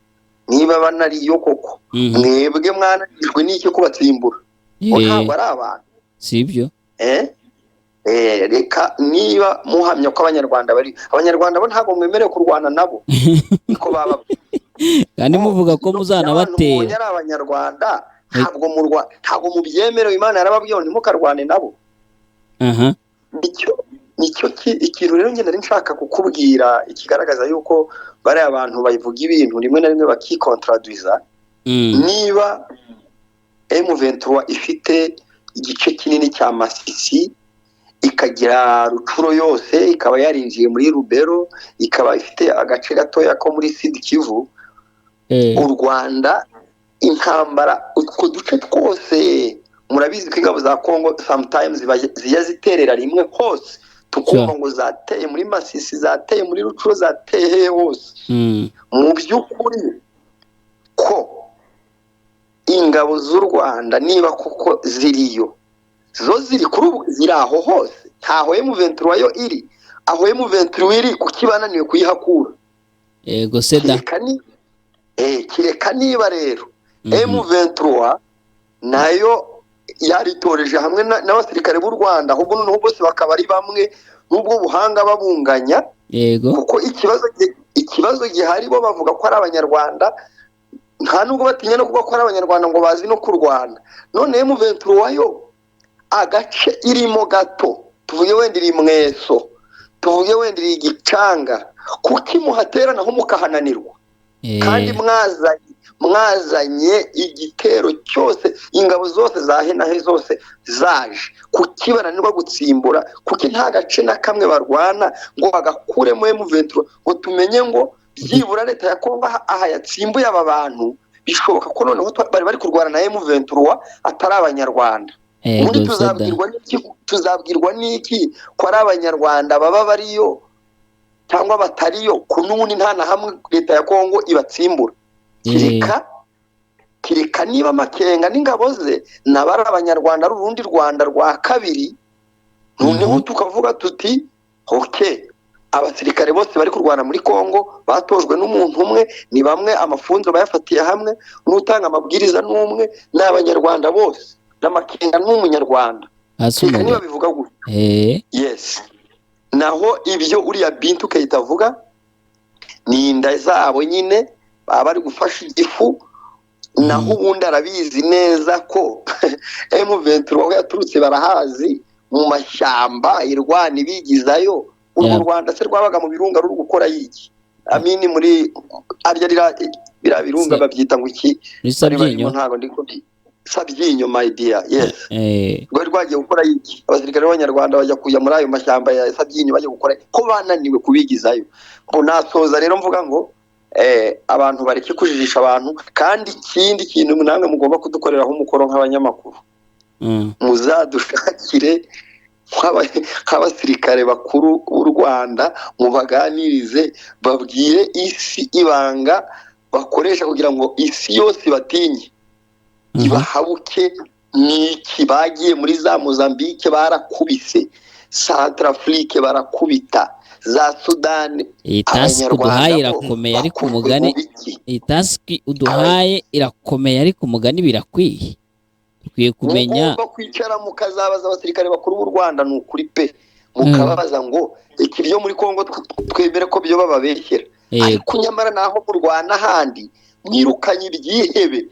niba banariyo koko, mwebwe mwananijwe n'icyo kubatsimbura, ngo ntabwo ari abantu, sibyo? Reka niba muhamya ko abanyarwanda bari, abanyarwanda bo ntabwo mwemerewe kurwana nabo, niko baba kandi muvuga ko muzanabatera. Ari abanyarwanda ntabwo mubyemerewe, Imana yarababwiye ngo ntimukarwane nabo. Nicyo ikintu rero njye nari nshaka kukubwira, ikigaragaza yuko bariya abantu bavuga ibintu rimwe na rimwe bakikontraduiza. Niba M23 ifite igice kinini cya Masisi, ikagira Rucuro yose, ikaba yarinjiye muri Rubero, ikaba ifite agace gatoya ko muri Sud Kivu, u Rwanda intambara utwo duce twose murabizi ko ingabo za Kongo sometimes zijya ziterera rimwe hose, tukumva ngo zateye muri Masisi, zateye muri Rucuro, zateye hose. Mu by'ukuri ko ingabo z'u Rwanda niba koko ziriyo, zo ziri kuri ubu ziri aho hose, ntaho M23 yo iri, aho M23 iri kuki bananiwe kuyihakura? Yego seda. Kireka niba rero M23 nayo yaritoreje hamwe n'abasirikare b'u Rwanda, ahubwo noneho bose bakaba ari bamwe n'ubwo buhanga babunganya. Yego, kuko ikibazo gihari bo bavuga ko ari abanyarwanda, nta nubwo batinya no kuvuga ko ari abanyarwanda ngo bazi no kurwana. None M23 yo agace irimo gato, tuvuge wenda iri Mweso, tuvuge wenda iri Gicanga, kuki muhatera naho mukahananirwa? Kandi mwazanye igitero cyose, ingabo zose za henahe zose zaje, kuki bananirwa gutsimbura? Kuki nta gace na kamwe barwana ngo bagakuremo M23 ngo tumenye ngo byibura leta ya Kongo aha yatsimbuye aba bantu? Bishoboka ko noneho bari kurwana na M23 atari abanyarwanda. Ubundi tuzabwirwa n'iki ko ari abanyarwanda baba bariyo cyangwa batariyo? Ku n'ubundi nta na hamwe leta ya Kongo ibatsimbura. Kireka niba Makenga n'ingabo ze nabari abanyarwanda ari urundi Rwanda rwa kabiri, noneho tukavuga tuti okay, abasirikare bose bari kurwana muri Kongo batojwe n'umuntu umwe, ni bamwe, amafunzo bayafatiye hamwe, n'utanga amabwiriza n'umwe, n'abanyarwanda bose, n'Makenga n'umunyarwanda. Niba bivuga gutyo. Yes. Naho ibyo uriya Bintu Keita avuga ni inda zabo nyine, baba bari gufasha igifu. Naho ubundi arabizi neza ko M23 aho yaturutse barahazi, mu mashyamba irwana ibigizayo. Urwo Rwanda se rwabaga mu birunga ruri gukora yiki? Amini muri arya bira birunga babyita ngo iki? Ntago ndiko Sabyinyo, my dear. Yes. Rwari rwagiye gukora iki? Abasirikare b'abanyarwanda bajya kujya muri ayo mashyamba ya Sabyinyo bajya gukora ko bananiwe kubigizayo. Ngo nasoza rero mvuga ngo abantu bareke kujijisha abantu, kandi ikindi kintu namwe mugomba kudukoreraho umukoro nk'abanyamakuru, muzadushakire nk'abasirikare bakuru b'u Rwanda, mubaganirize, babwire isi ibanga bakoresha kugira ngo isi yose batinye, ibahabuke. Niki bagiye muri za Mozambique barakubise, Centrafrique barakubita, za Sudani. Iyi task uduhaye irakomeye, ariko umugani iyi task uduhaye irakomeye, ariko umugani birakwiye. Dukwiye kumenya mugomba kwicara mukazabaza abasirikare bakuru b'u Rwanda, ni ukuri pe, mukababaza ngo iki byo muri Kongo twemere ko byo bababeshyera, ariko nyamara naho mu Rwanda handi mwirukanye ibyihebe,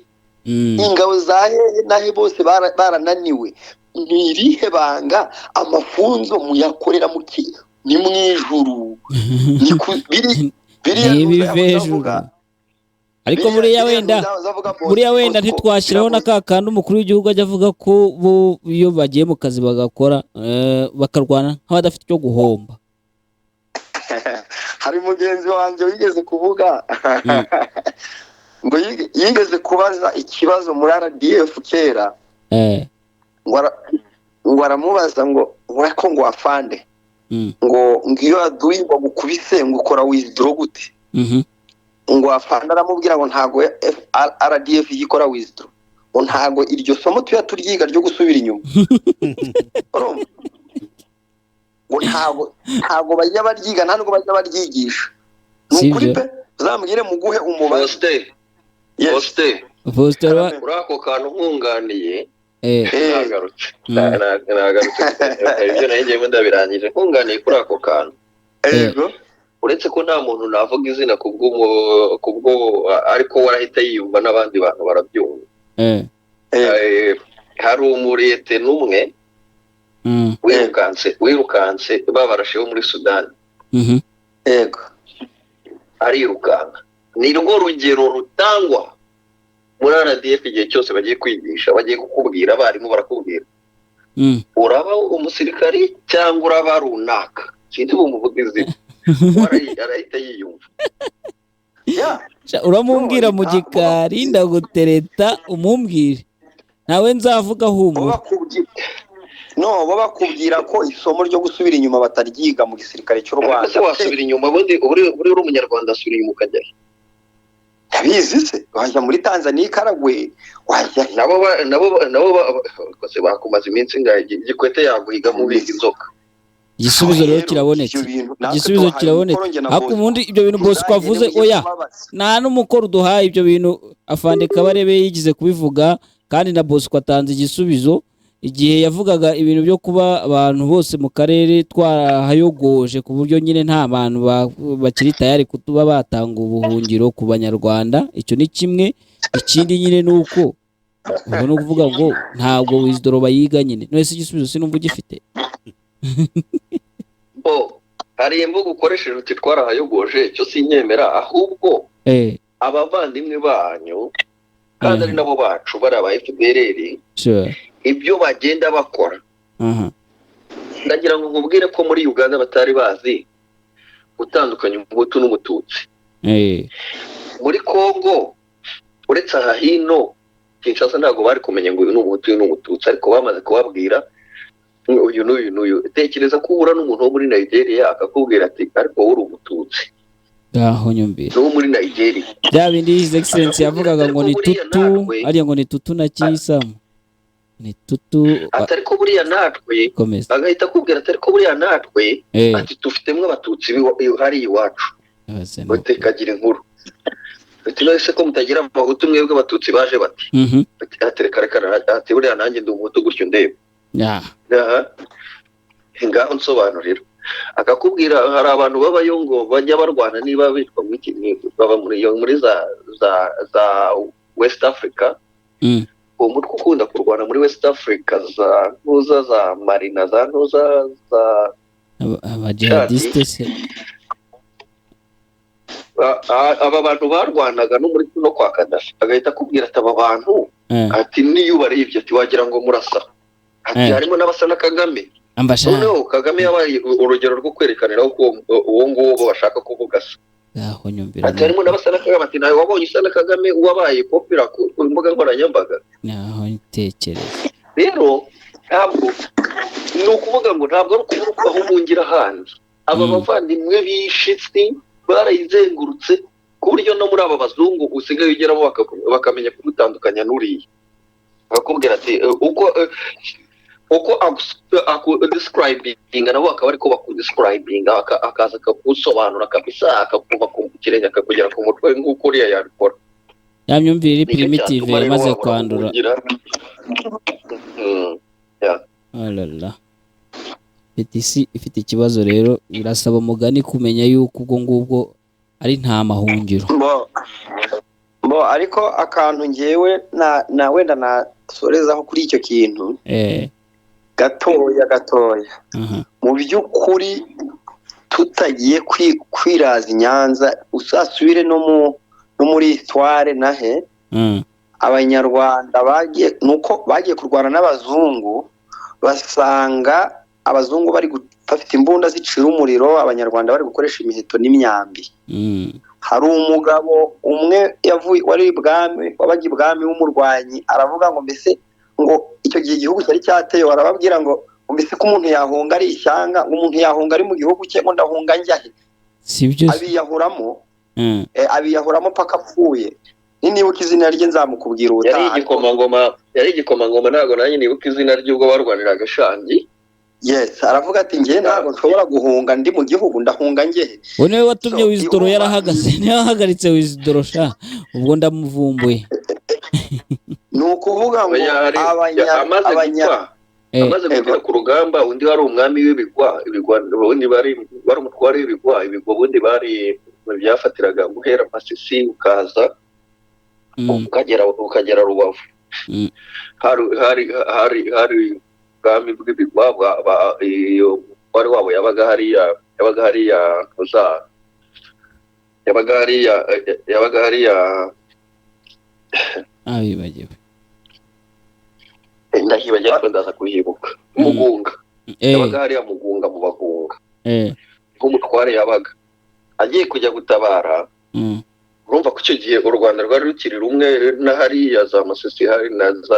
ingabo za hehe nahe bose barananiwe. Ni irihe banga amafunzo muyakorera muki? Ni mu ijuru, biri ariko buriya wenda ntitwashyiraho na ka kandi umukuru w'igihugu ajya avuga ko bo iyo bagiye mu kazi bagakora bakarwana nk'abadafite icyo guhomba. Hari mugenzi wanjye wigeze kuvuga ngo yigeze kubaza ikibazo muri RDF kera, ngo aramubaza ngo urako ngo afande ngo ngiyo aduyi ngo gukubise ngo ukora withdraw gute? Ngo afande aramubwira ngo ntago RDF igikora withdraw, ngo ntago iryo somo tuya turyiga ryo gusubira inyuma. Urumva? Ngo ntago bajya baryiga, nta nubwo bajya baryigisha. Ni ukuri pe, uzambwire muguhe umubare. Faustin uri ako kantu nkunganiye. Nagarutse ibyo nayo ngiyemo ndabirangije, nkunganiye kuri ako kantu. Uretse ko nta muntu navuga izina kubwo ariko warahita yiyumva n'abandi bantu barabyumva. Hari umuriyete n'umwe wirukanse babarashe bo muri Sudani. Yego. Arirukanka. Ni rwo rugero rutangwa muri RDF igihe cyose bagiye kwigisha, bagiye kukubwira, abarimu barakubwira. Uraba umusirikari cyangwa uraba runaka. Sinzi bumuvuga izina. Arahita yiyumva. Uramumbwira mu gikari ndagutereta umumbwire. Nawe nzavuga humura. No, babakubwira ko isomo ryo gusubira inyuma bataryiga mu gisirikare cy'u Rwanda. Ese wasubira inyuma ubundi uri umunyarwanda asubira inyuma ukajya he? Ndabizi se, wajya muri Tanzania Karagwe, wajya nabo bakumaze iminsi ngaye Gikwete yaguhiga mu biga inzoka. Igisubizo rero kirabonetse. Igisubizo kirabonetse. Ariko ubundi ibyo bintu Bosco avuze oya, nta n'umukoro duhaye ibyo bintu afande Kabarebe yigize kubivuga, kandi na Bosco atanze igisubizo igihe yavugaga ibintu byo kuba abantu bose mu karere twarahayogoje ku buryo nyine nta bantu bakiri tayari kutuba batanga ubuhungiro ku banyarwanda. Icyo ni kimwe. Ikindi nyine nuko ubwo no kuvuga ngo ntabwo withdraw bayiga nyine. None se igisubizo sinumva ugifite. Bo hari imvugo ukoresheje uti twarahayogoje, cyo sinyemera, ahubwo abavandimwe banyu kandi ari nabo bacu bari aba FDLR, ibyo bagenda bakora. Ndagira ngo nkubwire ko muri Uganda batari bazi gutandukanya umuhutu n'umututsi. Muri Kongo uretse aha hino Kinshasa ntabwo bari kumenya ngo uyu ni umuhutu uyu ni umututsi, ariko bamaze kubabwira uyu n'uyu n'uyu. Tekereza ko uhura n'umuntu wo muri Nigeria akakubwira ati ariko wowe uri umututsi. Aho nyumvira no muri Nigeria bya bindi His Excellency yavugaga ngo ni tutu, ariya ngo ni tutu na kisamu ni tutu, atari ko buriya natwe, agahita akubwira atari ko buriya natwe, ati tufitemo abatutsi hari iwacu, batekagira inkuru ati none se ko mutagira abahutu mwebwe abatutsi baje bati ati reka ati buriya nanjye ndi umuhutu gutyo ndeba. Ngaho nsobanurira. Akakubwira hari abantu babayo ngo bajya barwana niba bitwa mwiki baba muri za West Africa. Uwo mutwe ukunda kurwana muri West Africa za ntuza za Marina za ntuza za abajihadiste se aba bantu barwanaga no muri no kwa Gaddafi. Agahita akubwira ati aba bantu ati niyo ubarebye ati wagira ngo murasa, ati harimo n'abasa na Kagame. Noneho Kagame yabaye urugero rwo kwerekaniraho ko uwo nguwo bashaka kuvuga se. Aho nyumvira. Ati harimo n'abasa na Kagame, ati nawe wabonye isa na Kagame wabaye popular ku mbuga nkoranyambaga. Naho ntekereza. Rero ntabwo ni ukuvuga ngo ntabwo ari ukuvuga aho mungira handi. Aba bavandimwe bishitsi barayizengurutse ku buryo no muri aba bazungu usigaye ugeramo bakamenya kumutandukanya n'uriya. Bakubwira ati uko aku describinga nabo akaba ariko bakudescribinga, akaza akagusobanura kabisa, akakuva ku kirenge akakugera ku mutwe nk'uko uriya yabikora. Ya myumvire iri primitive yamaze kwandura. Alala. PTC ifite ikibazo rero, irasaba mugani kumenya yuko ubwo ngubwo ari nta mahungiro. Bo ariko akantu ngewe na wenda nasorezaho kuri icyo kintu gatoya. Mu by'ukuri tutagiye kwiraza Nyanza, usasubire no muri histoire nahe abanyarwanda bagiye nuko bagiye kurwana n'abazungu, basanga abazungu bari bafite imbunda zicira umuriro, abanyarwanda bari gukoresha imiheto n'imyambi. Hari umugabo umwe yavuye wari ibwami wabaga ibwami w'umurwanyi, aravuga ngo mbese ngo icyo gihe igihugu cyari cyateye, arababwira ngo mbese ko umuntu yahunga ari ishyanga, ngo umuntu yahunga ari mu gihugu cye, ngo ndahunga njya he? Sibyo, abiyahuramo. Abiyahuramo paka apfuye. Nibuka izina rye nzamukubwira ubutaha. Yari igikomangoma ntabwo nanjye nibuka izina ry'ubwo barwaniraga Shangi. Yes, aravuga ati ngiye ntabwo nshobora guhunga ndi mu gihugu, ndahunga ngehe. Uwo niwe watumye Wizidoro yarahagaze, niwe wahagaritse Wizidoro sha, ubwo ndamuvumbuye. Ni ukuvuga ngo amaze gupfira ku rugamba, undi wari umwami w'ibigwa, ibigwa ubundi bari umutware w'ibigwa, ibigwa ubundi bari byafatiraga guhera Masisi ukaza ukagera Rubavu. Hari ubwami bw'ibigwa wari wabo yabaga hariya abibagiwe ndahibagiwe ariko ndaza kuhibuka. Mugunga yabaga hariya Mugunga mu Bagunga, nk'umutware yabaga agiye kujya gutabara. Urumva ko icyo gihe u Rwanda rwari rukiri rumwe na hariya za Masisi hari na za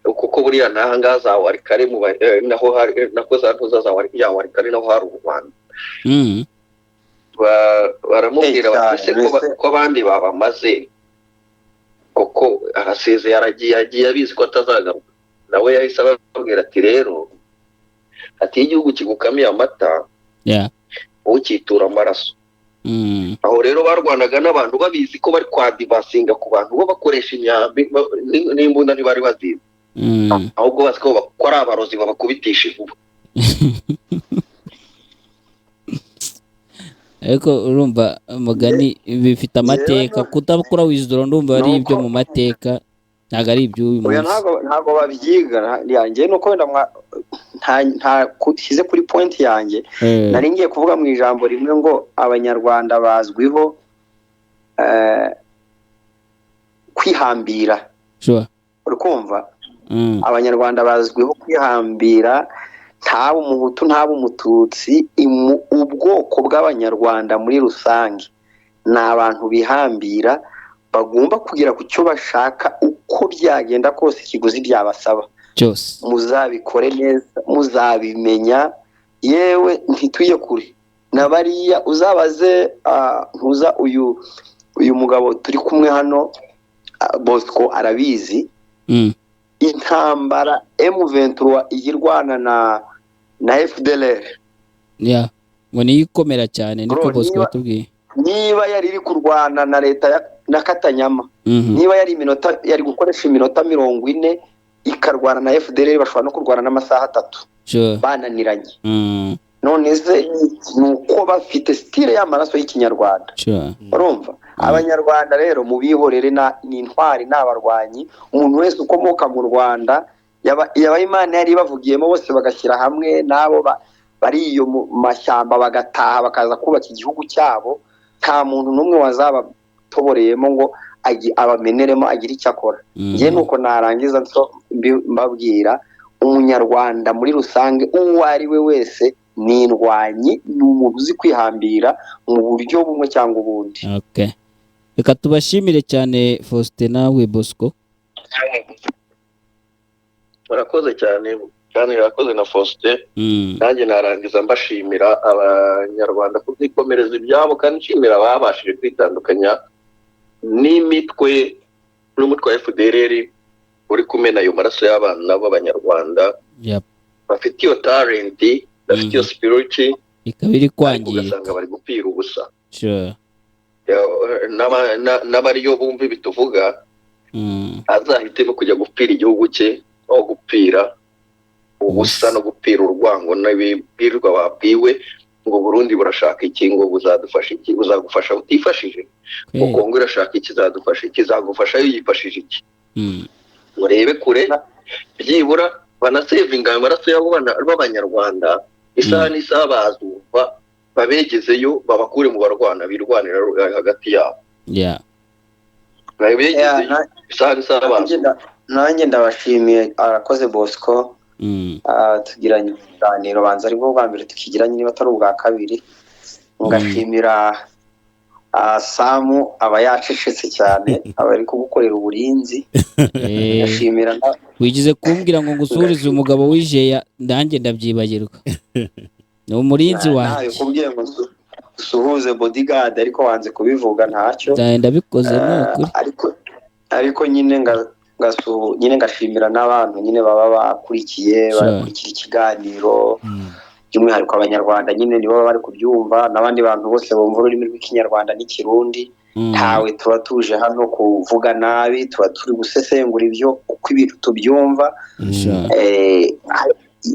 kuko buriya n'aha ngaha za Warikare naho hari nako za ntuza za Warikare naho hari u Rwanda. Baramubwira bati se ko abandi babamaze koko arasezeye aragiye agiye abizi ko atazagaruka. Nawe yahise ababwira ati rero ati igihugu kigukamiye amata ukitura amaraso. Aho rero barwanaga n'abantu babizi ko bari kwadivasinga ku bantu bo bakoresha imyambi n'imbunda ntibari bazizi, ahubwo bazi ko ari abarozi babakubitisha inkuba. Ariko urumva mugani bifite amateka, kudakora Wizidoro ndumva ari ibyo mu mateka, ntabwo ari iby'uyu munsi. Ntabwo babyiga yanjye nuko wenda nta kushyize kuri point yanjye. Nari ngiye kuvuga mu ijambo rimwe ngo Abanyarwanda bazwiho kwihambira. Uri kumva? Abanyarwanda bazwiho kwihambira, ntaba umuhutu ntaba umututsi, ubwoko bw'Abanyarwanda muri rusange ni abantu bihambira, bagomba kugera ku cyo bashaka uko byagenda kose, ikiguzi byabasaba cyose. Muzabikore neza, muzabimenya. Yewe ntituye kure na bariya uzabaze ntuza uyu mugabo turi kumwe hano Bosco arabizi. Intambara M23 igirwana na FDLR ngo niyo ikomera cyane, niko Bosco yatubwiye. Niba yari iri kurwana na leta na Katanyama, niba yari iminota yari gukoresha iminota 40 ikarwana na FDLR, bashobora no kurwana n'amasaha 3 bananiranye. None se nuko bafite style y'amaraso y'Ikinyarwanda. Urumva Abanyarwanda rero mubihorere ni intwari n'abarwanyi. Umuntu wese ukomoka mu Rwanda yaba Imana yari bavugiyemo bose bagashyira hamwe nabo bari iyo mu mashyamba bagataha bakaza kubaka igihugu cyabo, nta muntu n'umwe wazabatoboreyemo ngo abameneremo agire icyo akora. Ngiye nuko narangiza mbabwira Umunyarwanda muri rusange uwo ari we wese ni indwanyi, ni umuntu uzi kwihambira mu buryo bumwe cyangwa ubundi. Okay. Reka tubashimire cyane Faustin nawe Bosco. Murakoze cyane kandi murakoze na Faustin. Nanjye narangiza mbashimira Abanyarwanda kubyikomereza ibyabo, kandi nshimira ababashije kwitandukanya n'imitwe n'umutwe wa FDLR uri kumena ayo maraso y'abana b'Abanyarwanda. Bafite iyo talent, bafite iyo spirit, ikaba iri kwangirika, ugasanga bari gupfira ubusa. N'abariyo bumva ibituvuga azahitemo kujya gupfira igihugu cye aho gupfira ubusa no gupfira urwango n'ibibwirwa babwiwe ngo Burundi burashaka iki, ngo buzadufasha iki, buzagufasha utifashije, ngo Kongo irashaka iki, izadufasha iki, izagufasha yifashije iki. Murebe kure, byibura banasevinga amaraso y'abo bana b'Abanyarwanda, isaha n'isaha bazumva babegezeyo babakure mu barwana birwanira hagati yabo. Isaha n'isaha bazumva. Nanjye ndabashimiye, arakoze Bosco. Tugiranye ibiganiro banza aribwo bwa mbere tukigiranye niba atari ubwa kabiri. Ngashimira Samu aba yacecetse cyane, aba ari kugukorera uburinzi. Ngashimira wigize kumbwira ngo ngusurize umugabo w'ijeya, nanjye ndabyibagirwa. Ni umurinzi wanjye. Usuhuze bodyguard, ariko wanze kubivuga, ntacyo. Ndabikoze ni ukuri. Ariko nyine nyine ngashimira n'abantu nyine baba bakurikiye, bakurikira ikiganiro, by'umwihariko Abanyarwanda nyine nibo baba bari kubyumva, n'abandi bantu bose bumva ururimi rw'Ikinyarwanda n'Ikirundi. Ntawe tuba tuje hano kuvuga nabi, tuba turi gusesengura ibyo uko ibintu tubyumva.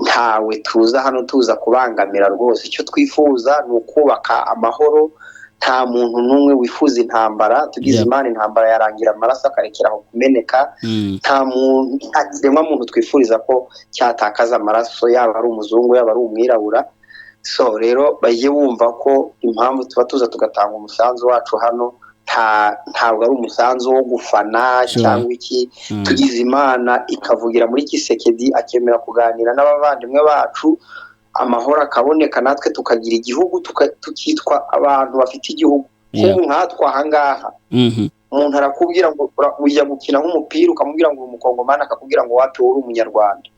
Ntawe tuza hano tuza kubangamira rwose. Icyo twifuza ni ukubaka amahoro. Nta muntu n'umwe wifuza intambara. Tugize Imana intambara yarangira, amaraso akarekera aho kumeneka. Nta muntu, nta kiremwa muntu twifuriza ko cyatakaza amaraso, yaba ari umuzungu, yaba ari umwirabura. So rero bajye bumva ko impamvu tuba tuza tugatanga umusanzu wacu hano, ntabwo ari umusanzu wo gufana cyangwa iki. Tugize Imana ikavugira muri Tshisekedi, akemera kuganira n'abavandimwe bacu, amahoro akaboneka, natwe tukagira igihugu, tukitwa abantu bafite igihugu. Nk'ubu nkatwe aha ngaha, umuntu arakubwira ngo ujya gukina nk'umupira, ukamubwira ngo uri Umukongomani, akakubwira ngo wapi, wowe uri Umunyarwanda.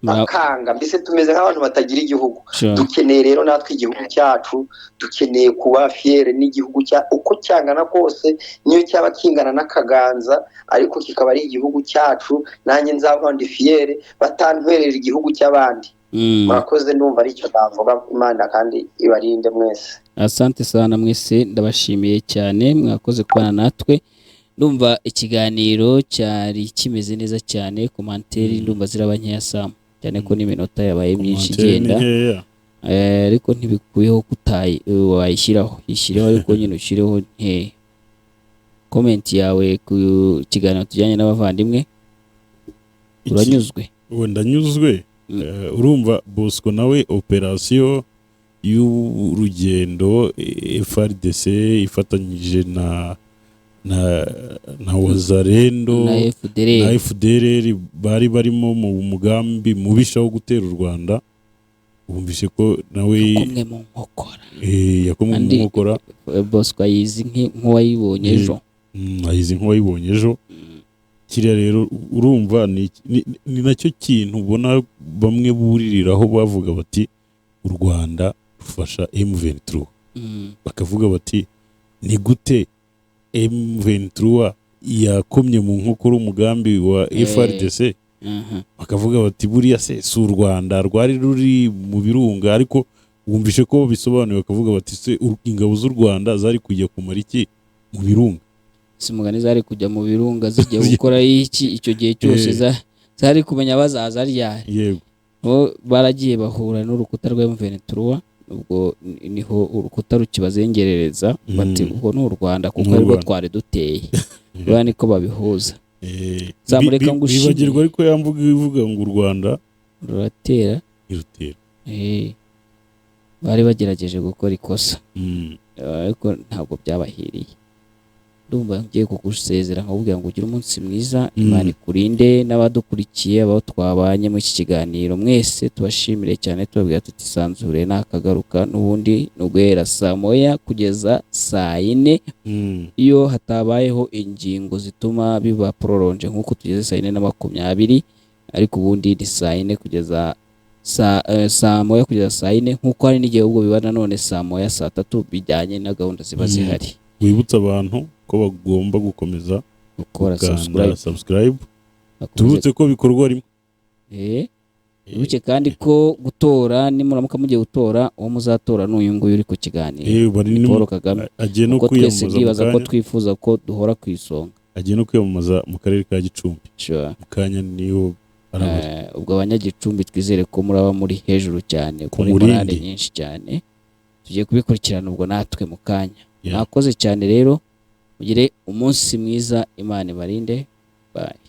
Akanga. Mbese tumeze nk'abantu batagira igihugu. Dukeneye rero natwe igihugu cyacu, dukeneye kuba fier n'igihugu cya uko cyangana kose, niyo cyaba kingana n'akaganza, ariko kikaba ari igihugu cyacu, nanjye nzaba ndi fier, batantwerera igihugu cy'abandi. Murakoze, ndumva aricyo navuga. Imana kandi ibarinde mwese. Asante sana mwese, ndabashimiye cyane, mwakoze kubana natwe. Ndumva ikiganiro cyari kimeze neza cyane. Commentaires ndumva ziraba nkeya, Sam, cyane ko n'iminota yabaye myinshi igenda, ariko ntibikuyeho kutayi wayishyiraho, yishyireho, ariko nyine ushyireho nkeya. Comment yawe ku kiganiro tujyanye n'abavandimwe? Uranyuzwe? Ndanyuzwe. Urumva Bosco nawe, operasiyo y'urugendo FARDC ifatanyije na Wazalendo na FDLR, na FDLR bari barimo mu mugambi mubisha wo gutera u Rwanda, wumvise ko nawe yakomwe mu nkokora. Yakomwe mu nkokora. Bosco ayizi nk'uwayibonye ejo. Ayizi nk'uwayibonye ejo. Kiriya rero urumva ni nacyo kintu ubona bamwe buririraho, bavuga bati u Rwanda rufasha M23, bakavuga bati ni gute M23 yakomye mu nkokora umugambi wa FARDC? Bakavuga bati buriya se si u Rwanda rwari ruri mu birunga? Ariko wumvishe ko bisobanuye, bakavuga bati se ingabo z'u Rwanda zari kujya kumara iki mu birunga? Si mugani, zari kujya mu birunga zijya gukora iki icyo gihe cyose? Zari kumenya bazaza ryari? Yego. Baragiye bahura n'urukuta rwa M23, ubwo niho urukuta rukibazengerereza, bati ubwo ni u Rwanda kuko aribwo twari duteye. Buriya niko babihuza. Zamureka ngo ushime. Bibagirwa ariko yamvuga ivuga ngo u Rwanda ruratera irutera. Bari bagerageje gukora ikosa, ariko ntabwo byabahiriye. Ndumva ngiye kugusezera nkakubwira ngo ugire umunsi mwiza, Imana ikurinde, n'abadukurikiye, abo twabanye muri iki kiganiro mwese tubashimire cyane, tubabwira tuti sanzure nakagaruka n'ubundi ni uguhera saa 1 kugeza saa 4, iyo hatabayeho ingingo zituma biba prolonge nk'uko tugeze saa 4:20, ariko ubundi ni saa 4 kugeza saa 1 kugeza saa 4, nk'uko hari n'igihe ubwo biba nanone saa 1 saa 3, bijyanye na gahunda ziba zihari. Wibutsa abantu ko bagomba gukomeza gukora subscribe, tubutse ko bikorwa rimwe. Wibuke kandi ko gutora, nimuramuka mugiye gutora, uwo muzatora n'uyu nguyu uri ku kiganiro, Paul Kagame. Agiye no kwiyamamaza, ko twifuza ko duhora ku isonga. Agiye no kwiyamamaza mu karere ka Gicumbi mu kanya niho. Ubwo abanyagicumbi twizere ko muraba muri hejuru cyane, kuri morale nyinshi cyane. Tugiye kubikurikirana ubwo natwe mu kanya. Mwakoze cyane rero, mugire umunsi mwiza, Imana ibarinde. Bye.